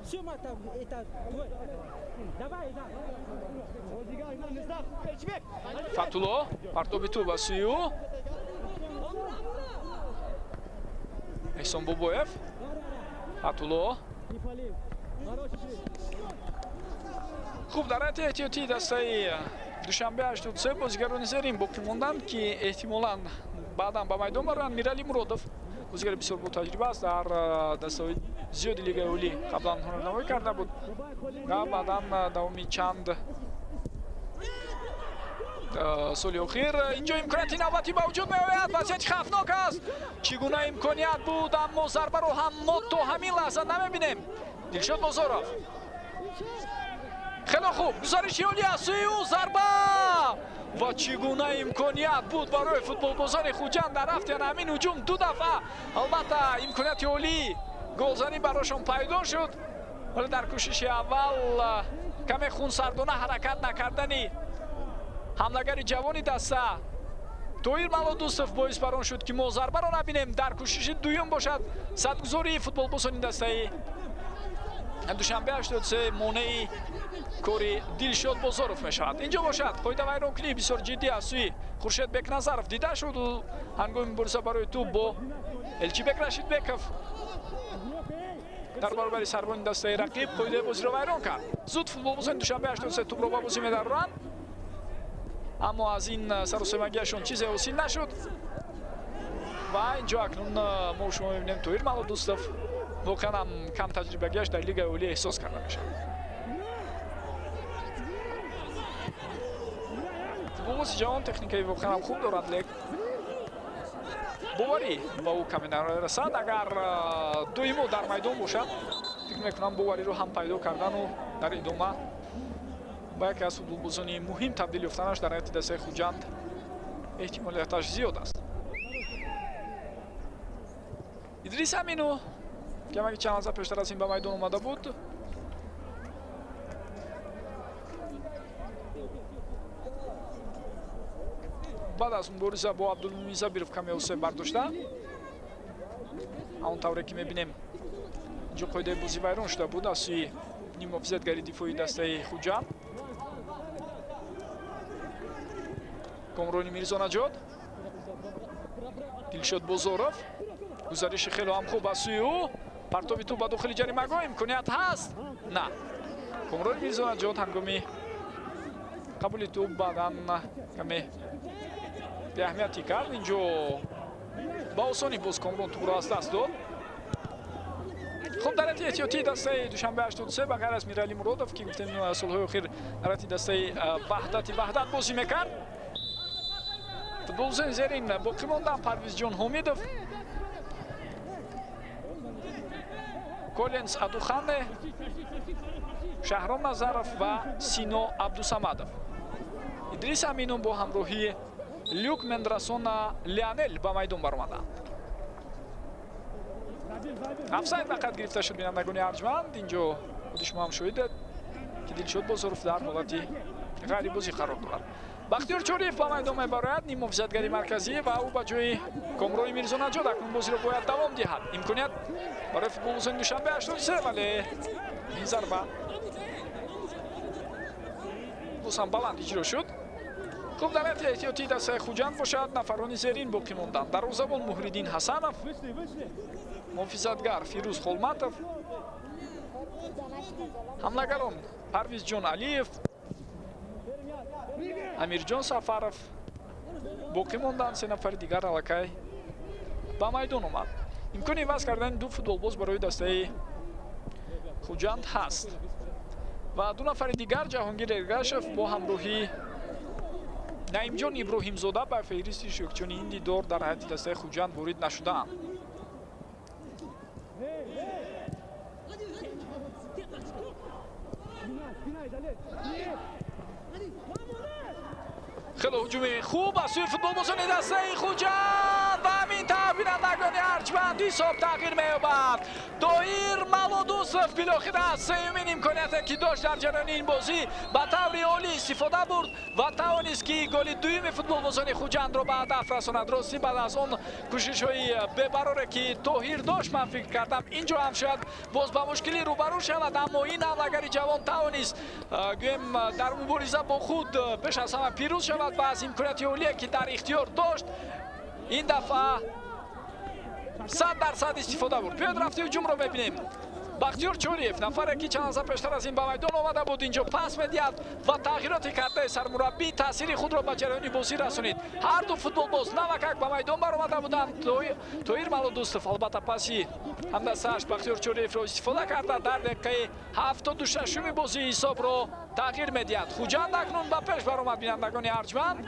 Все, там, это твой. Давай, да. Фатулло, партоби тӯб ба сӯи ӯ. Эҳсон Бобоев, Фатулло. Хуб, дар ҳайати эҳтиётии дастаи Душанбе 83 бозигарони зерин боқӣ монданд, ки эҳтимолан баъдан ба майдон бароянд. Мирали Муродов бозигари бисёр ботаҷриба аст, дар дастаҳои зиёди лигаи олӣ қаблан ҳунарнамоӣ карда буд ва баъдан давоми чанд соли охир. Инҷо имконияти навбатӣ ба вуҷуд меояд, вазъияти хавфнок аст. Чӣ гуна имконият буд, аммо зарбаро ҳам мо то ҳамин лаҳза намебинем. Дилшод Бозоров, хеле хуб, гузариши олӣ аз сӯи ӯ, зарба! Ва чӣ гуна имконият буд барои футболбозони Хуҷанд дар рафти ҳамин ҳуҷум! Ду дафъа, албатта, имконияти олии голзанӣ барошон пайдо шуд, вале дар кӯшиши аввал каме хунсардона ҳаракат накардани ҳамлагари ҷавони даста Тоҳир Малодусов боис бар он шуд, ки мо зарбаро набинем. Дар кӯшиши дуюм бошад, садгузории футболбозони дастаи Душанбе 83 монеи кори Дилшод Бозоров мешавад. Инҷо бошад, қоидавайронкунии бисёр ҷиддӣ аз сӯи Хуршед Бекназаров дида шуд. Ӯ ҳангоми мубориза барои тӯб бо Элчибек Рашидбеков дар баробари сарбони дастаи рақиб қоидаи бозиро вайрон кард. Зуд футболбозони Душанбе 83 тӯбро ба бозӣ медароранд, аммо аз ин саросемагиашон чизе ҳосил нашуд. Ва инҷо акнун мо шумо мебинем, Тоҳир Малодустов воқеан ҳам кам таҷрибагиаш дар лигаи олӣ эҳсос карда мешавад. Футболбози ҷавон техникаи воқеан ҳам хуб дорад, лек боварӣ ба ӯ каме нарасад. Агар доимо дар майдон бошад, фикр мекунам, бовариро ҳам пайдо кардану дар идома ба яке аз футболбозони муҳим табдил ёфтанаш дар ҳайати дастаи Хуҷанд эҳтимолияташ зиёд аст. Идрис Амину камаки чанд лаҳза пештар аз ин ба майдон омада буд. Баъд аз мубориза бо Абдулмумин Забиров каме осеб бардошта. Он тавре ки мебинем, инҷо қоидаи бозӣ вайрон шуда буд аз сӯи Ниммуҳофизатгари дифои дастаи Хуҷанд. Комрони Мирзонаҷод. Дилшод Бозоров. Гузариши хело ҳам хуб аз сӯи ӯ. Партоби тӯб ба дохили ҷаримагоҳ имконият ҳаст? На. Комрони Мирзонаҷод ҳангоми қабули тӯб баъдан каме беаҳамиятӣ кард. Инҷо ба осонӣ боз Комрон тӯбро аз даст дод. Хуб, дар ҳайати эҳтиётии дастаи Душанбе 83 ба ғайр аз Мирали Муродов, ки гуфтем солҳои охир дар ҳайати дастаи Ваҳдати Ваҳдат бозӣ мекард, футболбозони зерин боқӣ монданд: Парвизҷон Ҳомидов, Коленс Адухане, Шаҳром Назаров ва Сино Абдусамадов. Идрис Аминов бо ҳамроҳии Люк Мендрасона Леонел ба майдон баромаданд. Офсайд ба қайд гирифта шуд, бинандагони арҷманд. Инҷо худи шумо ҳам шоҳидед, ки Дилшод Бозоров дар ҳолати ғайрибозӣ қарор дорад. Бахтиёр Чориев ба майдон мебарояд, ниммуҳофизатгари марказӣ, ва ӯ ба ҷои Комрони Мирзонаҷод акнун бозиро бояд давом диҳад. Имконият барои футболбозони Душанбе 83, вале ин зарба боз ҳам баланд иҷро шуд. Хуб, дар ҳайати эҳтиётии дастаи Хуҷанд бошад, нафарони зерин боқӣ монданд: дарвозабон Муҳриддин Ҳасанов, муҳофизатгар Фирӯз Холматов, ҳамлагарон Парвизҷон Алиев, Амирҷон Сафаров боқӣ монданд. Се нафари дигар аллакай ба майдон омад. Имкони иваз кардани ду футболбоз барои дастаи Хуҷанд ҳаст ва ду нафари дигар, Ҷаҳонгир Эргашев бо ҳамроҳии Наимҷон Иброҳимзода, ба феҳристи иштирокчиёни ин дидор дар ҳайати дастаи Хуҷанд ворид нашудаанд. Хеле ҳуҷуми хуб аз сӯи футболбозони дастаи Хуҷанд ва ҳамин тавр, бинандагони арҷманд, ҳисоб тағйир меёбад. Тоҳир Малодусов билохира аз сеюмин имконияте, ки дошт дар ҷараёни ин бозӣ, ба таври олӣ истифода бурд ва тавонист, ки голи дуюми футболбозони Хуҷандро ба ҳадаф расонад. Ростӣ, баъд аз он кӯшишҳои бебароре, ки Тоҳир дошт, ман фикр кардам, инҷо ҳам шояд боз ба мушкилӣ рӯбарӯ шавад, аммо ин ҳамлагари ҷавон тавонист, гӯем, дар мубориза бо худ пеш аз ҳама пирӯз шавад ва аз имконияти олие, ки дар ихтиёр дошт, ин дафъа 100% истифода бурд. Биёед, рафти ҳуҷумро мебинем. Бахтиёр Чориев, нафаре, ки чанд лаҳза пештар аз ин ба майдон омада буд, инҷо пас медиҳад ва тағйироти кардаи сармураббӣ таъсири худро ба ҷараёни бозӣ расонид. Ҳар ду футболбоз навакак ба майдон баромада буданд. Тоҳир Малодустов албатта паси ҳамдастааш Бахтиёр Чориевро истифода карда, дар дақиқаи 76-уми бозӣ ҳисобро тағйир медиҳад. Хуҷанд акнун ба пеш баромад, бинандагони арҷманд,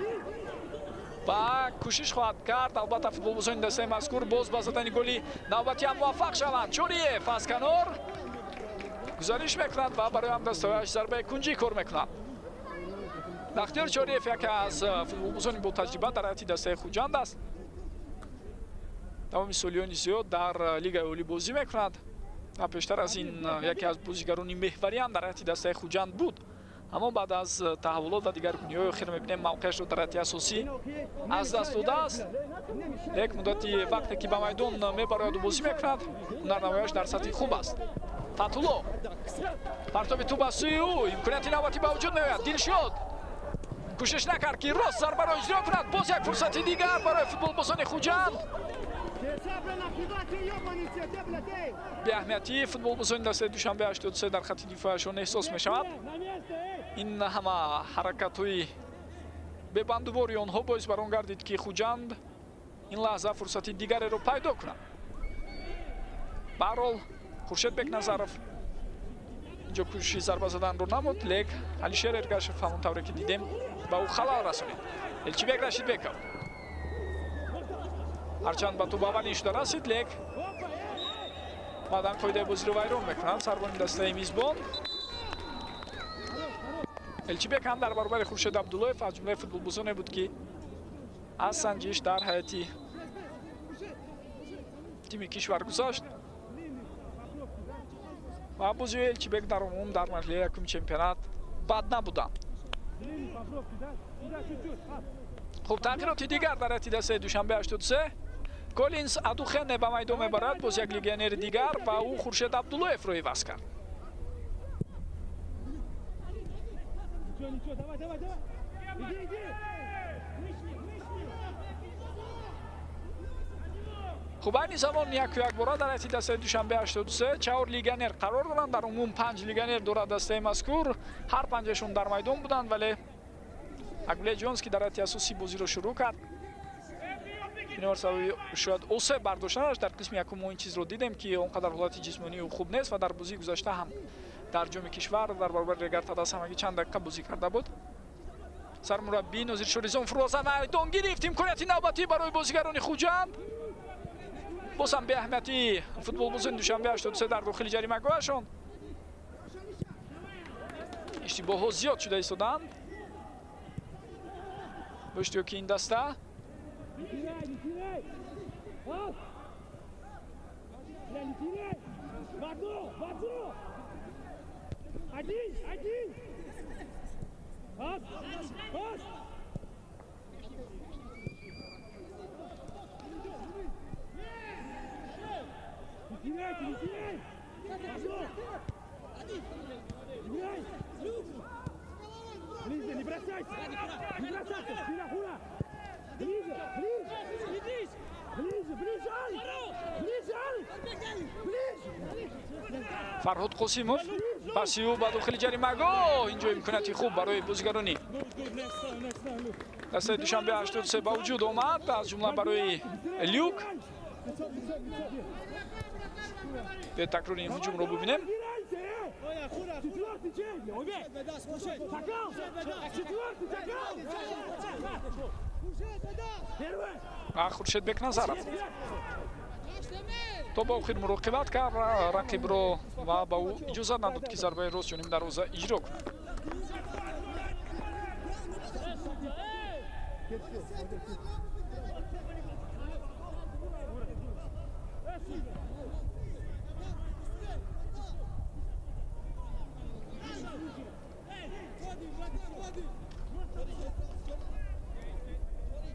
ва кӯшиш хоҳад кард албатта футболбозони дастаи мазкур боз ба задани голи навбатӣ ҳам муваффақ шаванд. Чориев аз канор гузариш мекунад ва барои ҳамдастаҳояш зарбаи кунҷӣ кор мекунад. Бахтиёр Чориев яке аз футболбозони ботаҷриба дар ҳайати дастаи Хуҷанд аст. Тамоми солиёни зиёд дар лигаи олӣ бозӣ мекунад ва пештар аз ин яке аз бозигарони меҳвариам дар ҳайати дастаи Хуҷанд буд. Аммо баъд аз таҳаввулот ва дигаргуниҳои охир мебинем, мавқеашро дар ҳайати асосӣ аз даст додааст. Як муддати вақте ки ба майдон мебарояду бозӣ мекунад, ҳунарнамояш дар сатҳи хуб аст. Фатулло, партоби тӯб аз сӯи ӯ, имконияти навбатӣ ба вуҷуд меояд. Дилшод кӯшиш накард, ки рост зарбаро иҷро кунад. Боз як фурсати дигар барои футболбозони Хуҷанд. Беаҳамиятии футболбозони дастаи Душанбе 83 дар хатти дифояшон эҳсос мешавад. Ин ҳама ҳаракатҳои бебандубори онҳо боис бар он гардид, ки Хуҷанд ин лаҳза фурсати дигареро пайдо кунад. Баҳарҳол, Хуршед Бекназаров инҷо кӯшиши зарба заданро намуд, лек Алишер Эргашев, ҳамон тавре ки дидем, ба ӯ халал расонид. Элчибек Рашидбеков ҳарчанд ба тӯб аввалин шуда расид, лек баъдан қоидаи бозиро вайрон мекунад сарбони дастаи мизбон. Элчибек ҳам дар баробари Хуршед Абдуллоев аз ҷумлаи футболбозоне буд, ки аз санҷиш дар ҳайати тими кишвар гузашт ва бозиҳои Элчибек дар умум дар марҳилаи якуми чемпионат бад набуданд. Хуб, тағйироти дигар дар ҳайати дастаи Душанбе 83. Колинс Адухене ба майдон мебарад, боз як легионери дигар, ва ӯ Хуршед Абдуллоевро иваз кард. Ничего, ничего, давай, давай, давай. Иди, иди. Вышли, вышли. Хуб, айни замон яку якбора дар ҳайати дастаи Душанбе 83 чаҳор легионер қарор доранд. Дар умум панҷ легионер дорад дастаи мазкур. Ҳар панҷашон дар майдон буданд, вале Акбуле Ҷонс, ки дар ҳайати асосӣ бозиро шурӯъ кард, бинобар сабаби шояд осеб бардоштанаш дар қисми якум мо ин чизро дидем, ки он қадар ҳолати ҷисмонии ӯ хуб нест ва дар бозии гузашта ҳам дар ҷоми кишвар дар баробари Регар Тадас ҳамагӣ чанд дақиқа бозӣ карда буд. Сармураббӣ Нозир Шоризон фуроза майдон гирифт. Имконияти навбатӣ барои бозигарони Хуҷанд. Боз ҳам беаҳамияти футболбозони Душанбе 83 дар дохили ҷаримагоҳашон. Иштибоҳҳо зиёд шуда истоданд бо иштироки ин даста. Не теряй, не теряй. Пас. Бля, не теряй. В одну, в одну. Один, один. Пас, пас. Не теряйте, не теряй. Одну. Играй. Ближе, не бросайся. Не бросайся. Спина, хура. Ближе, ближе. Ближе, ближе, Алик. Ближе, Алик. Ближе. Фарҳод Қосимов, паси ӯ ба дохили ҷаримагоҳ. Инҷо имконияти хуб барои бозигарони дастаи Душанбе 83 ба вуҷуд омад, аз ҷумла барои Люк. Биёед такрори ин ҳуҷумро бубинем. Четвертый, чей? Такал! Четвертый, такал! Первый! Хуршед Бекназаров то ба охир муроқибат кард рақибро ва ба ӯ иҷозат надод, ки зарбаи рост ҷониби дарвоза иҷро кунад.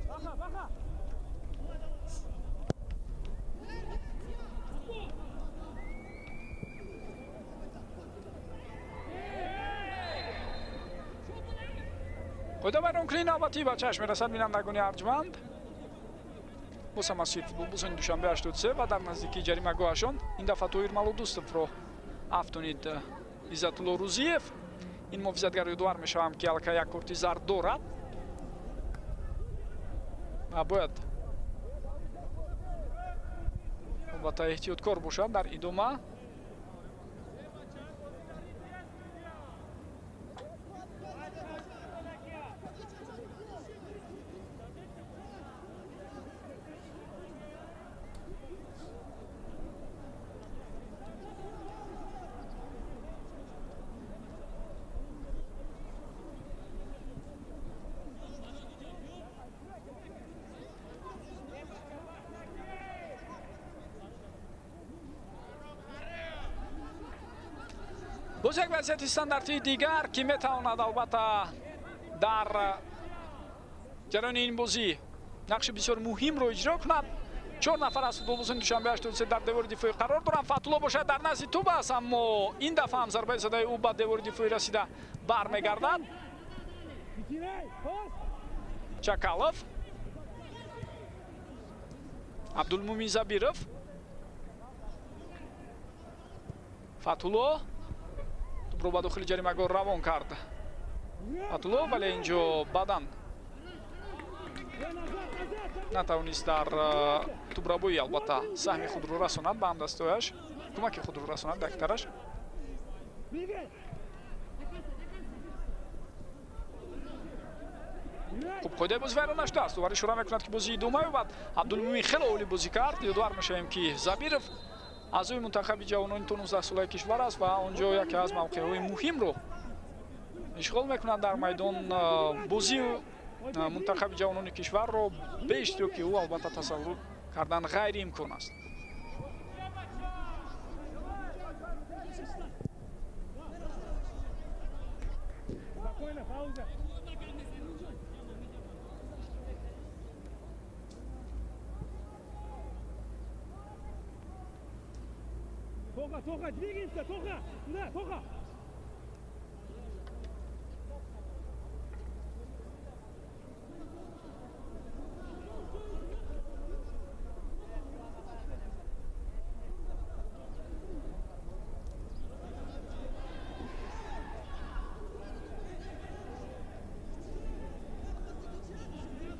Баха, баха! Қоидавайронкунии навбатӣ ба чашм мерасад, бинандагони арҷманд. Боз ҳам аз сӯи футболбозони Душанбе 83 ва дар наздикии ҷаримагоҳашон ин дафъа Тоҳир Малудустовро афтонид Иззатулло Рузиев. Ин муҳофизатгар, ёдовар мешавам, ки аллакай як корти зард дорад ва бояд албатта эҳтиёткор бошад дар идома. Боз як вазъияти стандартии дигар, ки метавонад албатта дар ҷараёни ин бозӣ нақши бисёр муҳимро иҷро кунад. Чор нафар аз футболбозони Душанбе 83 дар девори дифоӣ қарор доранд. Фатулло бошад дар назди тӯб аст, аммо ин дафъа ҳам зарбаи задаи ӯ ба девори дифоӣ расида бармегардад. Не теряй! Пас! Чакалов, Абдулмумин Забиров, Фатулло тӯбро ба дохили ҷаримагоҳ равон кард Фатулло, вале инҷо баъдан Назад, назад! Натавонист дар тӯбрабоӣ албатта саҳми худро расонад ба ҳамдастояш, кӯмаки худро расонад ба яктараш. Двигай! Играй! Хуб, қоидаи бозӣ вайрон нашудааст. Довар ишора мекунад, ки бозӣ идома ёбад. Абдулмумин хеле олӣ бозӣ кард. Ёдовар мешавем, ки Забиров аъзои мунтахаби ҷавонони то 19 солаи кишвар аст ва он ҷо яке аз мавқеъҳои муҳимро ишғол мекунад дар майдон. Бозии мунтахаби ҷавонони кишварро бе иштироки ӯ албатта тасаввур кардан ғайриимкон аст. Спокойно, пауза. Тоха, Тоха, двигаемся, Тоха! Сюда, Тоха!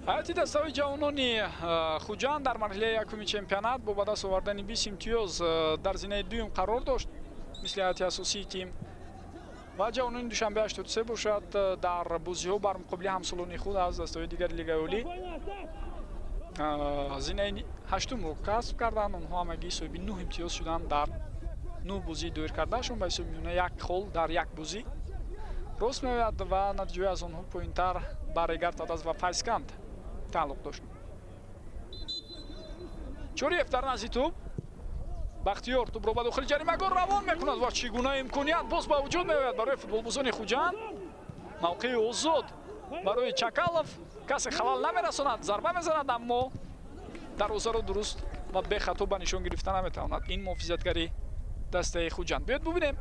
Ҳайати дастаҳои ҷавонони Хуҷанд дар марҳилаи якуми чемпионат бо ба даст овардани 20 имтиёз дар зинаи дуюм қарор дошт, мисли ҳайати асосии тим. Ва ҷавонони Душанбе 83 бошад, дар бозиҳо бар муқобили ҳамсолони худ аз дастаҳои дигари Лигаи Олӣ зинаи ҳаштумро касб карданд. Онҳо ҳамагӣ соҳиби 9 имтиёз шуданд дар 9 бозии доир кардаашон, ба ҳисоби миёна як хол дар як бозӣ рост меояд ва натиҷаи аз онҳо поинтар ба Регар Тадаз ва Файзканд тааллуқ дошт. Чориев дар назди тӯб, Бахтиёр тӯбро ба дохили ҷаримагоҳ равон мекунад ва чӣ гуна имконият боз ба вуҷуд меояд барои футболбозони Хуҷанд. Мавқеи озод барои Чакалов, касе халал намерасонад, зарба мезанад, аммо дарвозаро дуруст ва бехато ба нишон гирифта наметавонад. Ин муҳофизатгари дастаи Хуҷанд. Биёед бубинем.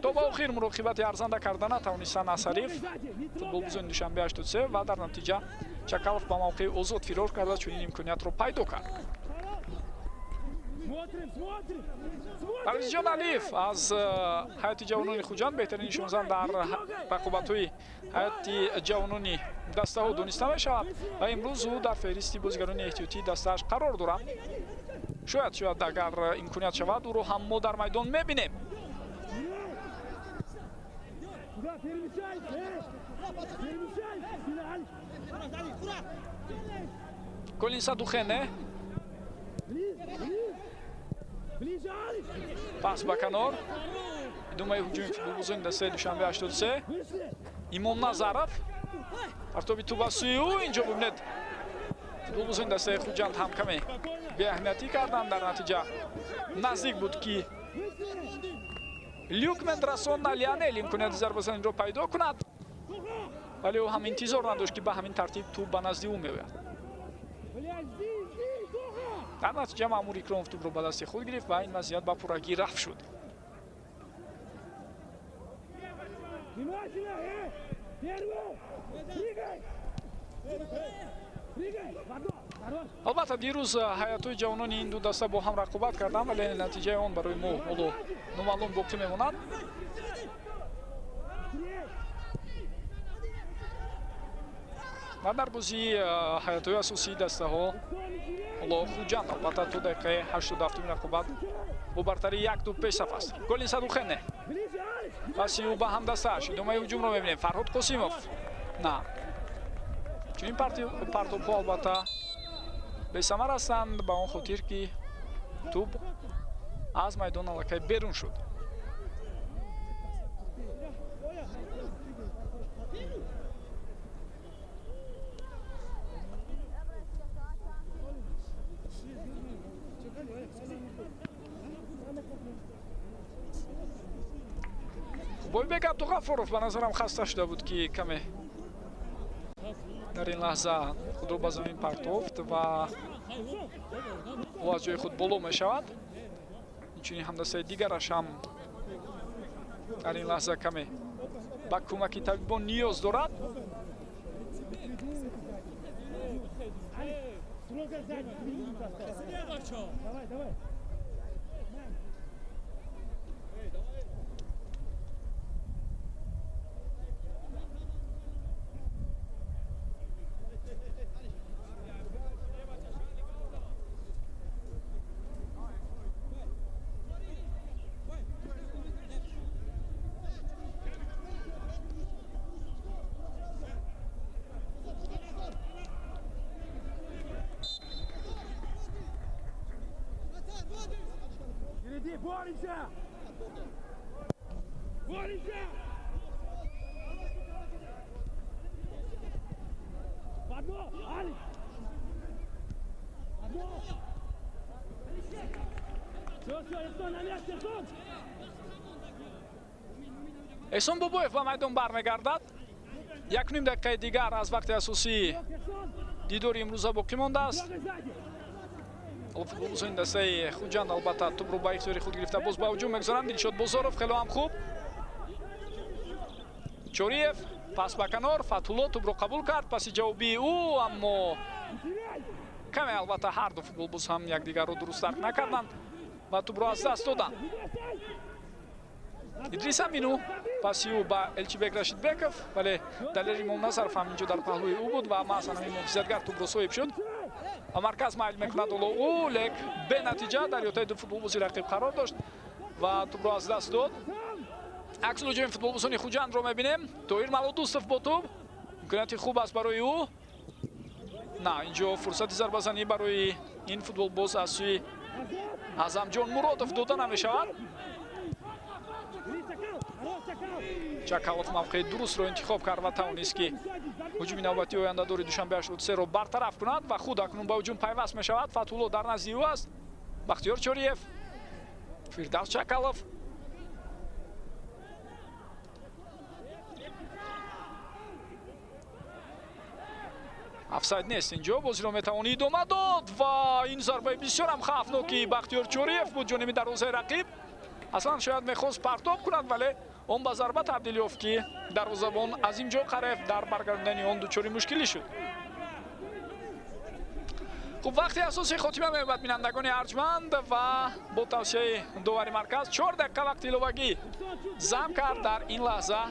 То ба охир муроқибати арзанда карда натавонистанд аз ҳариф футболбозони Душанбе 83 ва дар натиҷа Чакалов ба мавқеи озод фирор карда чунин имкониятро пайдо кард. Парвизҷон Алиев аз ҳайати ҷавонони Хуҷанд беҳтарин нишонзан дар рақобатҳои ҳайати ҷавонони дастаҳо дониста мешавад ва имрӯз ӯ дар феҳристи бозигарони эҳтиётии дастааш қарор дорад. Шояд агар имконият шавад, ӯро ҳам мо дар майдон мебинем. Колинса Духене пас ба канор. Идомаи ҳуҷуми футболбозони дастаи Душанбе 83. Имом Назаров партоби тӯб ба сӯи ӯ. Инҷо бубинед, футболбозони дастаи Хуҷанд ҳам каме беаҳамиятӣ карданд. Дар натиҷа наздик буд, ки Люкмен расонда Лионел имконияти зарбазаниро пайдо кунад, вале ӯ ҳам интизор надошт, ки ба ҳамин тартиб тӯб ба назди ӯ меояд. Дар натиҷа Маъмур Икромов тӯбро ба дасти худ гирифт ва ин вазъият ба пуррагӣ рафт шуд. Албатта, дирӯз ҳайатҳои ҷавонони ин ду даста бо ҳам рақобат карданд, вале натиҷаи он барои мо ҳоло номаълум боқӣ мемонад. Ва дар бозии ҳайатҳои асосии дастаҳо ҳоло Хуҷанд албатта то дақиқаи 87-уми рақобат бо бартарии як тӯб пешсаф аст. Голи Садухене, паси ӯ ба ҳамдастааш. Идомаи ҳуҷумро мебинем. Фарҳод Қосимов. На, чунин партобҳо албатта бесамар ҳастанд, ба он хотир ки тӯб аз майдон аллакай берун шуд. Бойбек Абдуғафуров ба назарам хаста шуда буд, ки каме дар ин лаҳза худро ба замин партофт ва ӯ аз ҷои худ боло мешавад. Инчунин ҳамдастаи дигараш ҳам дар ин лаҳза каме ба кӯмаки табибон ниёз дорад. Боремся! Боремся! В одно! Алик! Одно! Все, все, Эсон, на месте, Эсон! Эсон Бобоев ба майдон бармегардад. 1.5 дақиқаи дигар аз вақти асосии дидори имрӯза боқӣ мондааст. Футболбозони дастаи Хуҷанд албатта тӯбро ба ихтиёри худ гирифта боз ба ҳуҷум мегузоранд. Дилшод Бозоров хело ҳам хуб. Чориев пас ба канор, Фатҳулло тӯбро қабул кард, паси ҷавобии ӯ, аммо каме албатта ҳар ду футболбоз ҳам якдигарро дуруст дарк накарданд ва тӯбро аз даст доданд. Идрис Амину, паси ӯ ба Элчибек Рашидбеков, вале Далер Имомназаров ҳам инҷо дар паҳлӯи ӯ буд ва маҳз ҳамин муҳофизатгар тӯбро соҳиб шуд. Ба марказ майл мекунад ҳоло ӯ, лек бенатиҷа дар ётаи ду футболбози рақиб қарор дошт ва тӯбро аз даст дод. Аксулҳуҷуми футболбозони Хуҷандро мебинем. Тоҳир Малодустов бо тӯб, имконияти хуб аст барои ӯ. На, инҷо фурсати зарбазанӣ барои ин футболбоз аз сӯи Аъзамҷон Муродов дода намешавад. Чакалов мавқеи дурустро интихоб кард ва тавонист, ки ҳуҷуми навбатии ояндадори Душанбе 83-ро бартараф кунад ва худ акнун ба ҳуҷум пайваст мешавад. Фатҳулло дар назди ӯ аст. Бахтиёр Чориев, Фирдавс Чакалов. Офсайд нест инҷо, бозиро метавон идома дод ва ин зарбаи бисёрам хавфноки Бахтиёр Чориев буд ҷониби дарвозаи рақиб. Аслан шояд мехост партоб кунад, вале он ба зарба табдил ёфт, ки дарвозабон Азимҷон Қарев дар баргардондани он дучори мушкилӣ шуд. Хуб, вақти асосии хотима меёбад, бинандагони арҷманд, ва бо тавсияи довари марказ 4 дақиқа вақти иловагӣ зам кард. Дар ин лаҳза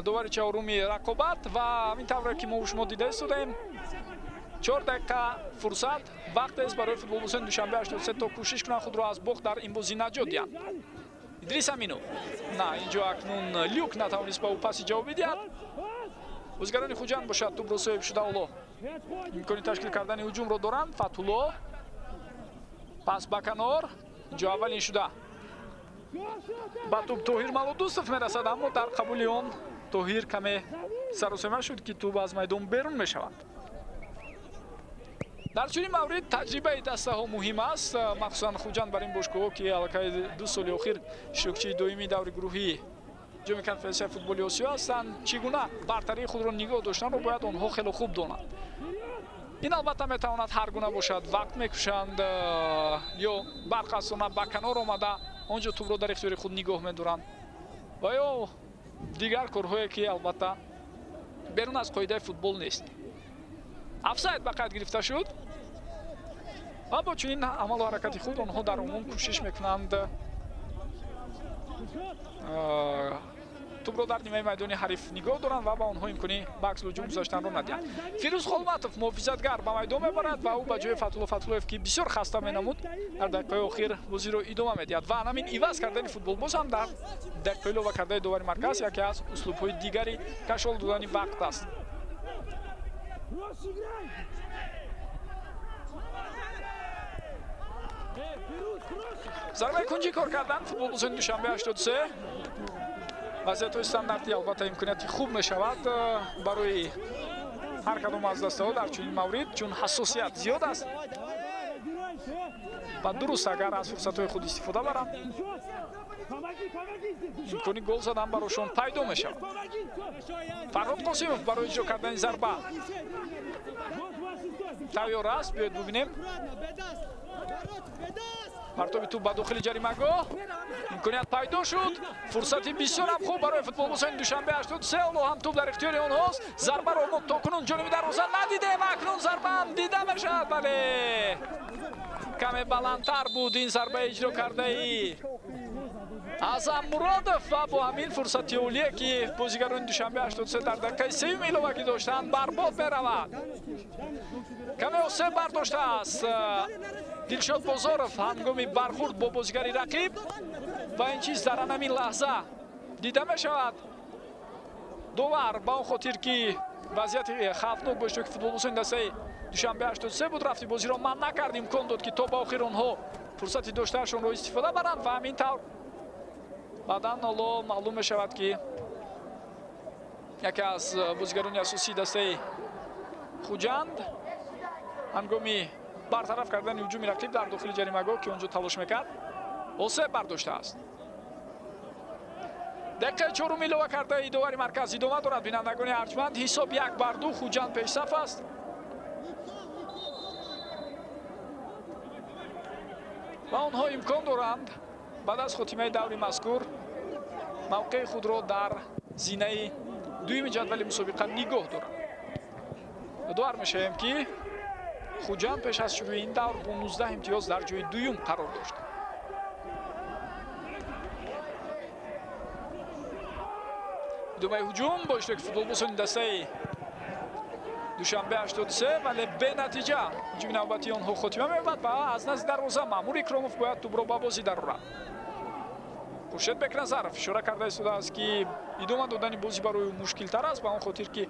довари чаҳоруми рақобат ва ҳамин тавре ки мо шумо дида истодаем, 4 дақиқа фурсат вақтест барои футболбозони Душанбе 83 то кӯшиш кунанд худро аз бохт дар ин бозӣ наҷот диҳанд. Идрис Аминов, на, инҷо акнун Люк натавонист ба ӯ паси ҷавоб диҳад. Бозигарони Хуҷанд бошад тӯбро соҳиб шуда, ҳоло имкони ташкил кардани ҳуҷумро доранд. Фатҳулло, пас ба канор, инҷо аввалин шуда ба тӯб Тоҳир Малодустов мерасад, аммо дар қабули он Тоҳир каме саросема шуд, ки тӯб аз майдон берун мешавад. Дар чунин маврид таҷрибаи дастаҳо муҳим аст, махсусан Хуҷанд бар ин бошгоҳҳо, ки аллакай 2 соли охир иштирокчии доимии даври гурӯҳии ҷоми конфедератсияи футболи Осиё ҳастанд. Чӣ гуна бартарии худро нигоҳ доштанро бояд онҳо хеле хуб донанд. Ин албатта метавонад ҳар гуна бошад, вақт мекушанд ё барқасона ба канор омада он ҷо тӯбро дар ихтиёри худ нигоҳ медоранд ва ё дигар корҳое, ки албатта берун аз қоидаи футбол нест. Офсайд ба қайд гирифта шуд ва бо чунин амалу ҳаракати худ онҳо дар умум кӯшиш мекунанд тӯбро дар нимаи майдони ҳариф нигоҳ доранд ва ба онҳо имкони ба аксулҳуҷум гузаштанро надиҳанд. Фирӯз Холматов муҳофизатгар ба майдон мебарад ва ӯ ба ҷои Фатҳулло Фатҳуллоев, ки бисёр хаста менамуд, дар дақиқаи охир бозиро идома медиҳад. Ва ҳамин иваз кардани футболбоз ҳам дар дақиқаи илова кардаи довари марказ яке аз услубҳои дигари кашол додани вақт аст. Зарбаи кунҷӣ кор кардан футболбозони Душанбе 83. Вазъиятҳои стандартӣ албатта имконияти хуб мешавад барои ҳар кадом аз дастаҳо дар чунин маврид, чун ҳассосият зиёд аст ва дуруст агар аз фурсатҳои худ истифода баранд, имкони гол задан барошон пайдо мешавад. Фарҳод Қосимов барои иҷро кардани зарба тайёр аст. Биёед бубинем. Партоби тӯб ба дохили ҷаримагоҳ, имконият пайдо шуд, фурсати бисёрам хуб барои футболбозони Душанбе 83. Ҳоло ҳам тӯб дар ихтиёри онҳост. Зарбаро мо то кунун ҷониби дарвоза надидем, акнун зарбаам дида мешавад, вале каме баландтар буд ин зарбаи иҷро кардаи Аъзам Муродов ва бо ҳамин фурсати олие, ки бозигарони Душанбе 83 дар дақиқаи сеюм иловагӣ доштанд, барбод меравад. Каме осеб бардоштааст Дилшод Бозоров ҳангоми бархурд бо бозигари рақиб ва ин чиз дар ҳамин лаҳза дида мешавад. Довар ба он хотир, ки вазъияти хавфнок бо иштироки футболбозони дастаи Душанбе 83 буд, рафти бозиро манъ накард, имкон дод, ки то ба охир онҳо фурсати доштаашонро истифода баранд ва ҳамин тавр баъдан ҳоло маълум мешавад, ки яке аз бозигарони асосии дастаи Хуҷанд ҳангоми бартараф кардани ҳуҷуми рақиб дар дохили ҷаримагоҳ, ки он ҷо талош мекард, осеб бардоштааст. Дақиқаи чорум илова кардаи довари марказ идома дорад. Бинандагони арҷманд, ҳисоб 1-2, Хуҷанд пешсаф аст. Ва онҳо имкон доранд баъд аз хотимаи даври мазкур мавқеи худро дар зинаи дуюми ҷадвали мусобиқа нигоҳ доранд. Ёдовар мешавем, ки Хуҷанд пеш аз шурӯи ин давр бо 19 имтиёз дар ҷои дуюм қарор дошт. Идомаи ҳуҷум бо иштироки футболбозони дастаи Душанбе 83, вале бенатиҷа. Ҳуҷуми навбатии онҳо хотима меёбад ва аз назди дарвоза Маъмур Икромов бояд тӯбро ба бозӣ дарорад. Хуршед Бекназаров ишора карда истодааст, ки идома додани бозӣ барои ӯ мушкилтар аст, ба он хотир ки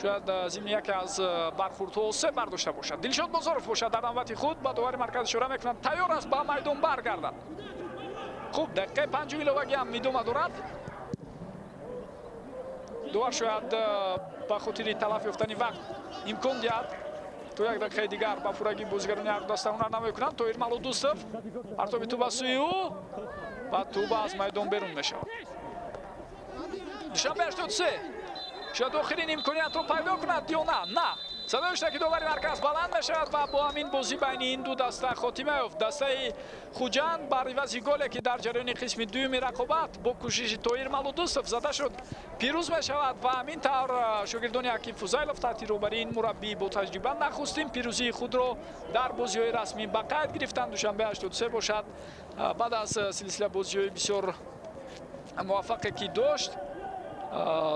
шояд зимни яке аз бархурдҳо осеб бардошта бошад. Дилшод Бозоров бошад дар навбати худ ба довари марказ ишора мекунад, тайёр аст ба майдон баргардад. Хуб, дақиқаи панҷум иловагӣ ҳам идома дорад. Довар шояд ба хотири талаф ёфтани вақт имкон диҳад то як дақиқаи дигар ба пуррагӣ бозигарони ҳар даста ҳунар намекунанд. Тоҳир Малудустов партоби тӯб аз сӯи ӯ ва тӯб аз майдон берун мешавад. Душанбе 83 шояд охирин имкониятро пайдо кунад ё на? На. Садои иштироки довари марказ баланд мешавад ва бо ҳамин бозӣ байни ин ду даста хотима ёфт. Дастаи Хуҷанд бар ивази голе, ки дар ҷараёни қисми дуюми рақобат бо кӯшиши Тоҳир Малудустов зада шуд, пирӯз мешавад ва ҳамин тавр шогирдони Ҳаким Фузайлов таҳти роҳбарии ин мураббӣ бо таҷриба нахустин пирӯзии худро дар бозиҳои расмӣ ба қайд гирифтанд. Душанбе 83 бошад баъд аз силсила бозиҳои бисёр муваффақе ки дошт,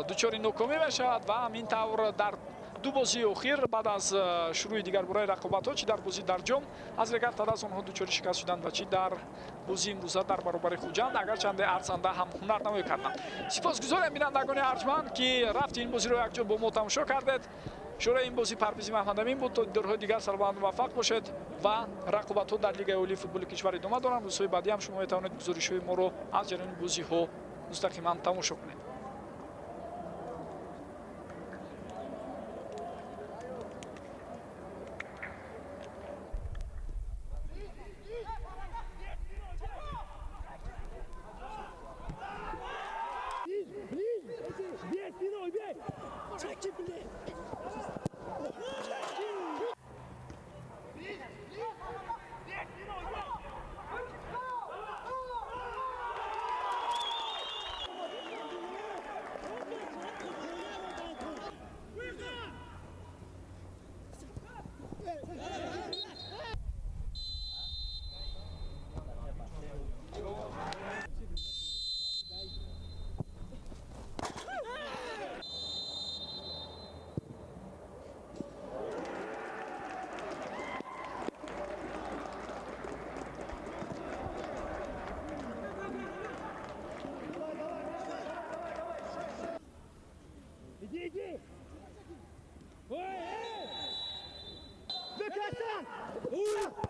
дучори нокомӣ мешавад ва ҳамин тавр дар ду бозии охир баъд аз шурӯи дигарбораи рақобатҳо, чӣ дар бозӣ дар ҷом аз Регар-ТадАЗ онҳо дучори шикаст шуданд ва чӣ дар бозии имрӯза дар баробари Хуҷанд, агарчанде арзанда ҳам ҳунарнамоӣ карданд. Сипосгузорем бинандагони арҷманд, ки рафти ин бозиро якҷо бо мо тамошо кардед. Шӯрои ин бозӣ Парвизи Маҳмадамин буд. То дидорҳои дигар сарбаланду муваффақ бошед ва рақобатҳо дар Лигаи олии футболи кишвар идома доранд. Рӯзҳои баъдӣ ҳам шумо метавонед гузоришҳои моро аз ҷараёни бозиҳо мустақиман тамошо кунед.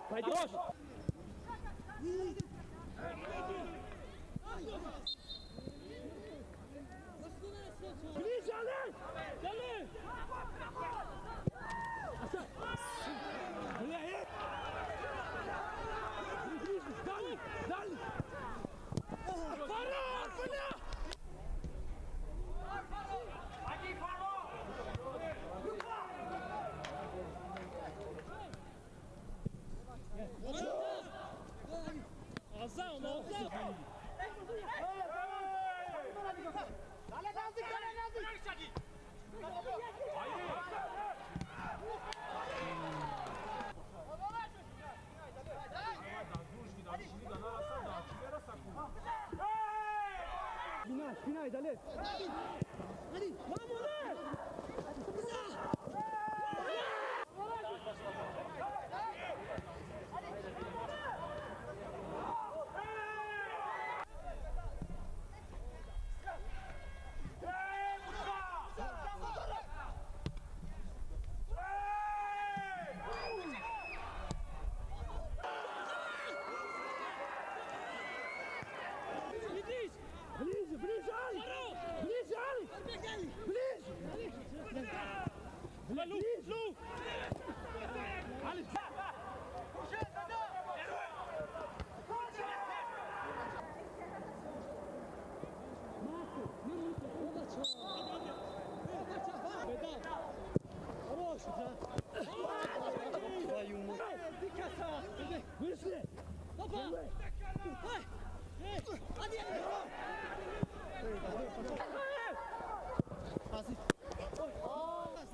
Пойдешь? Ближе, Олег! Олег! Дальний! Дальний! Фарон, бля!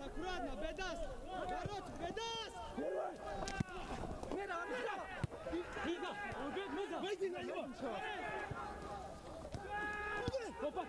Аккуратно, Бедас! Короче, Бедас! Выйди на него! Опа.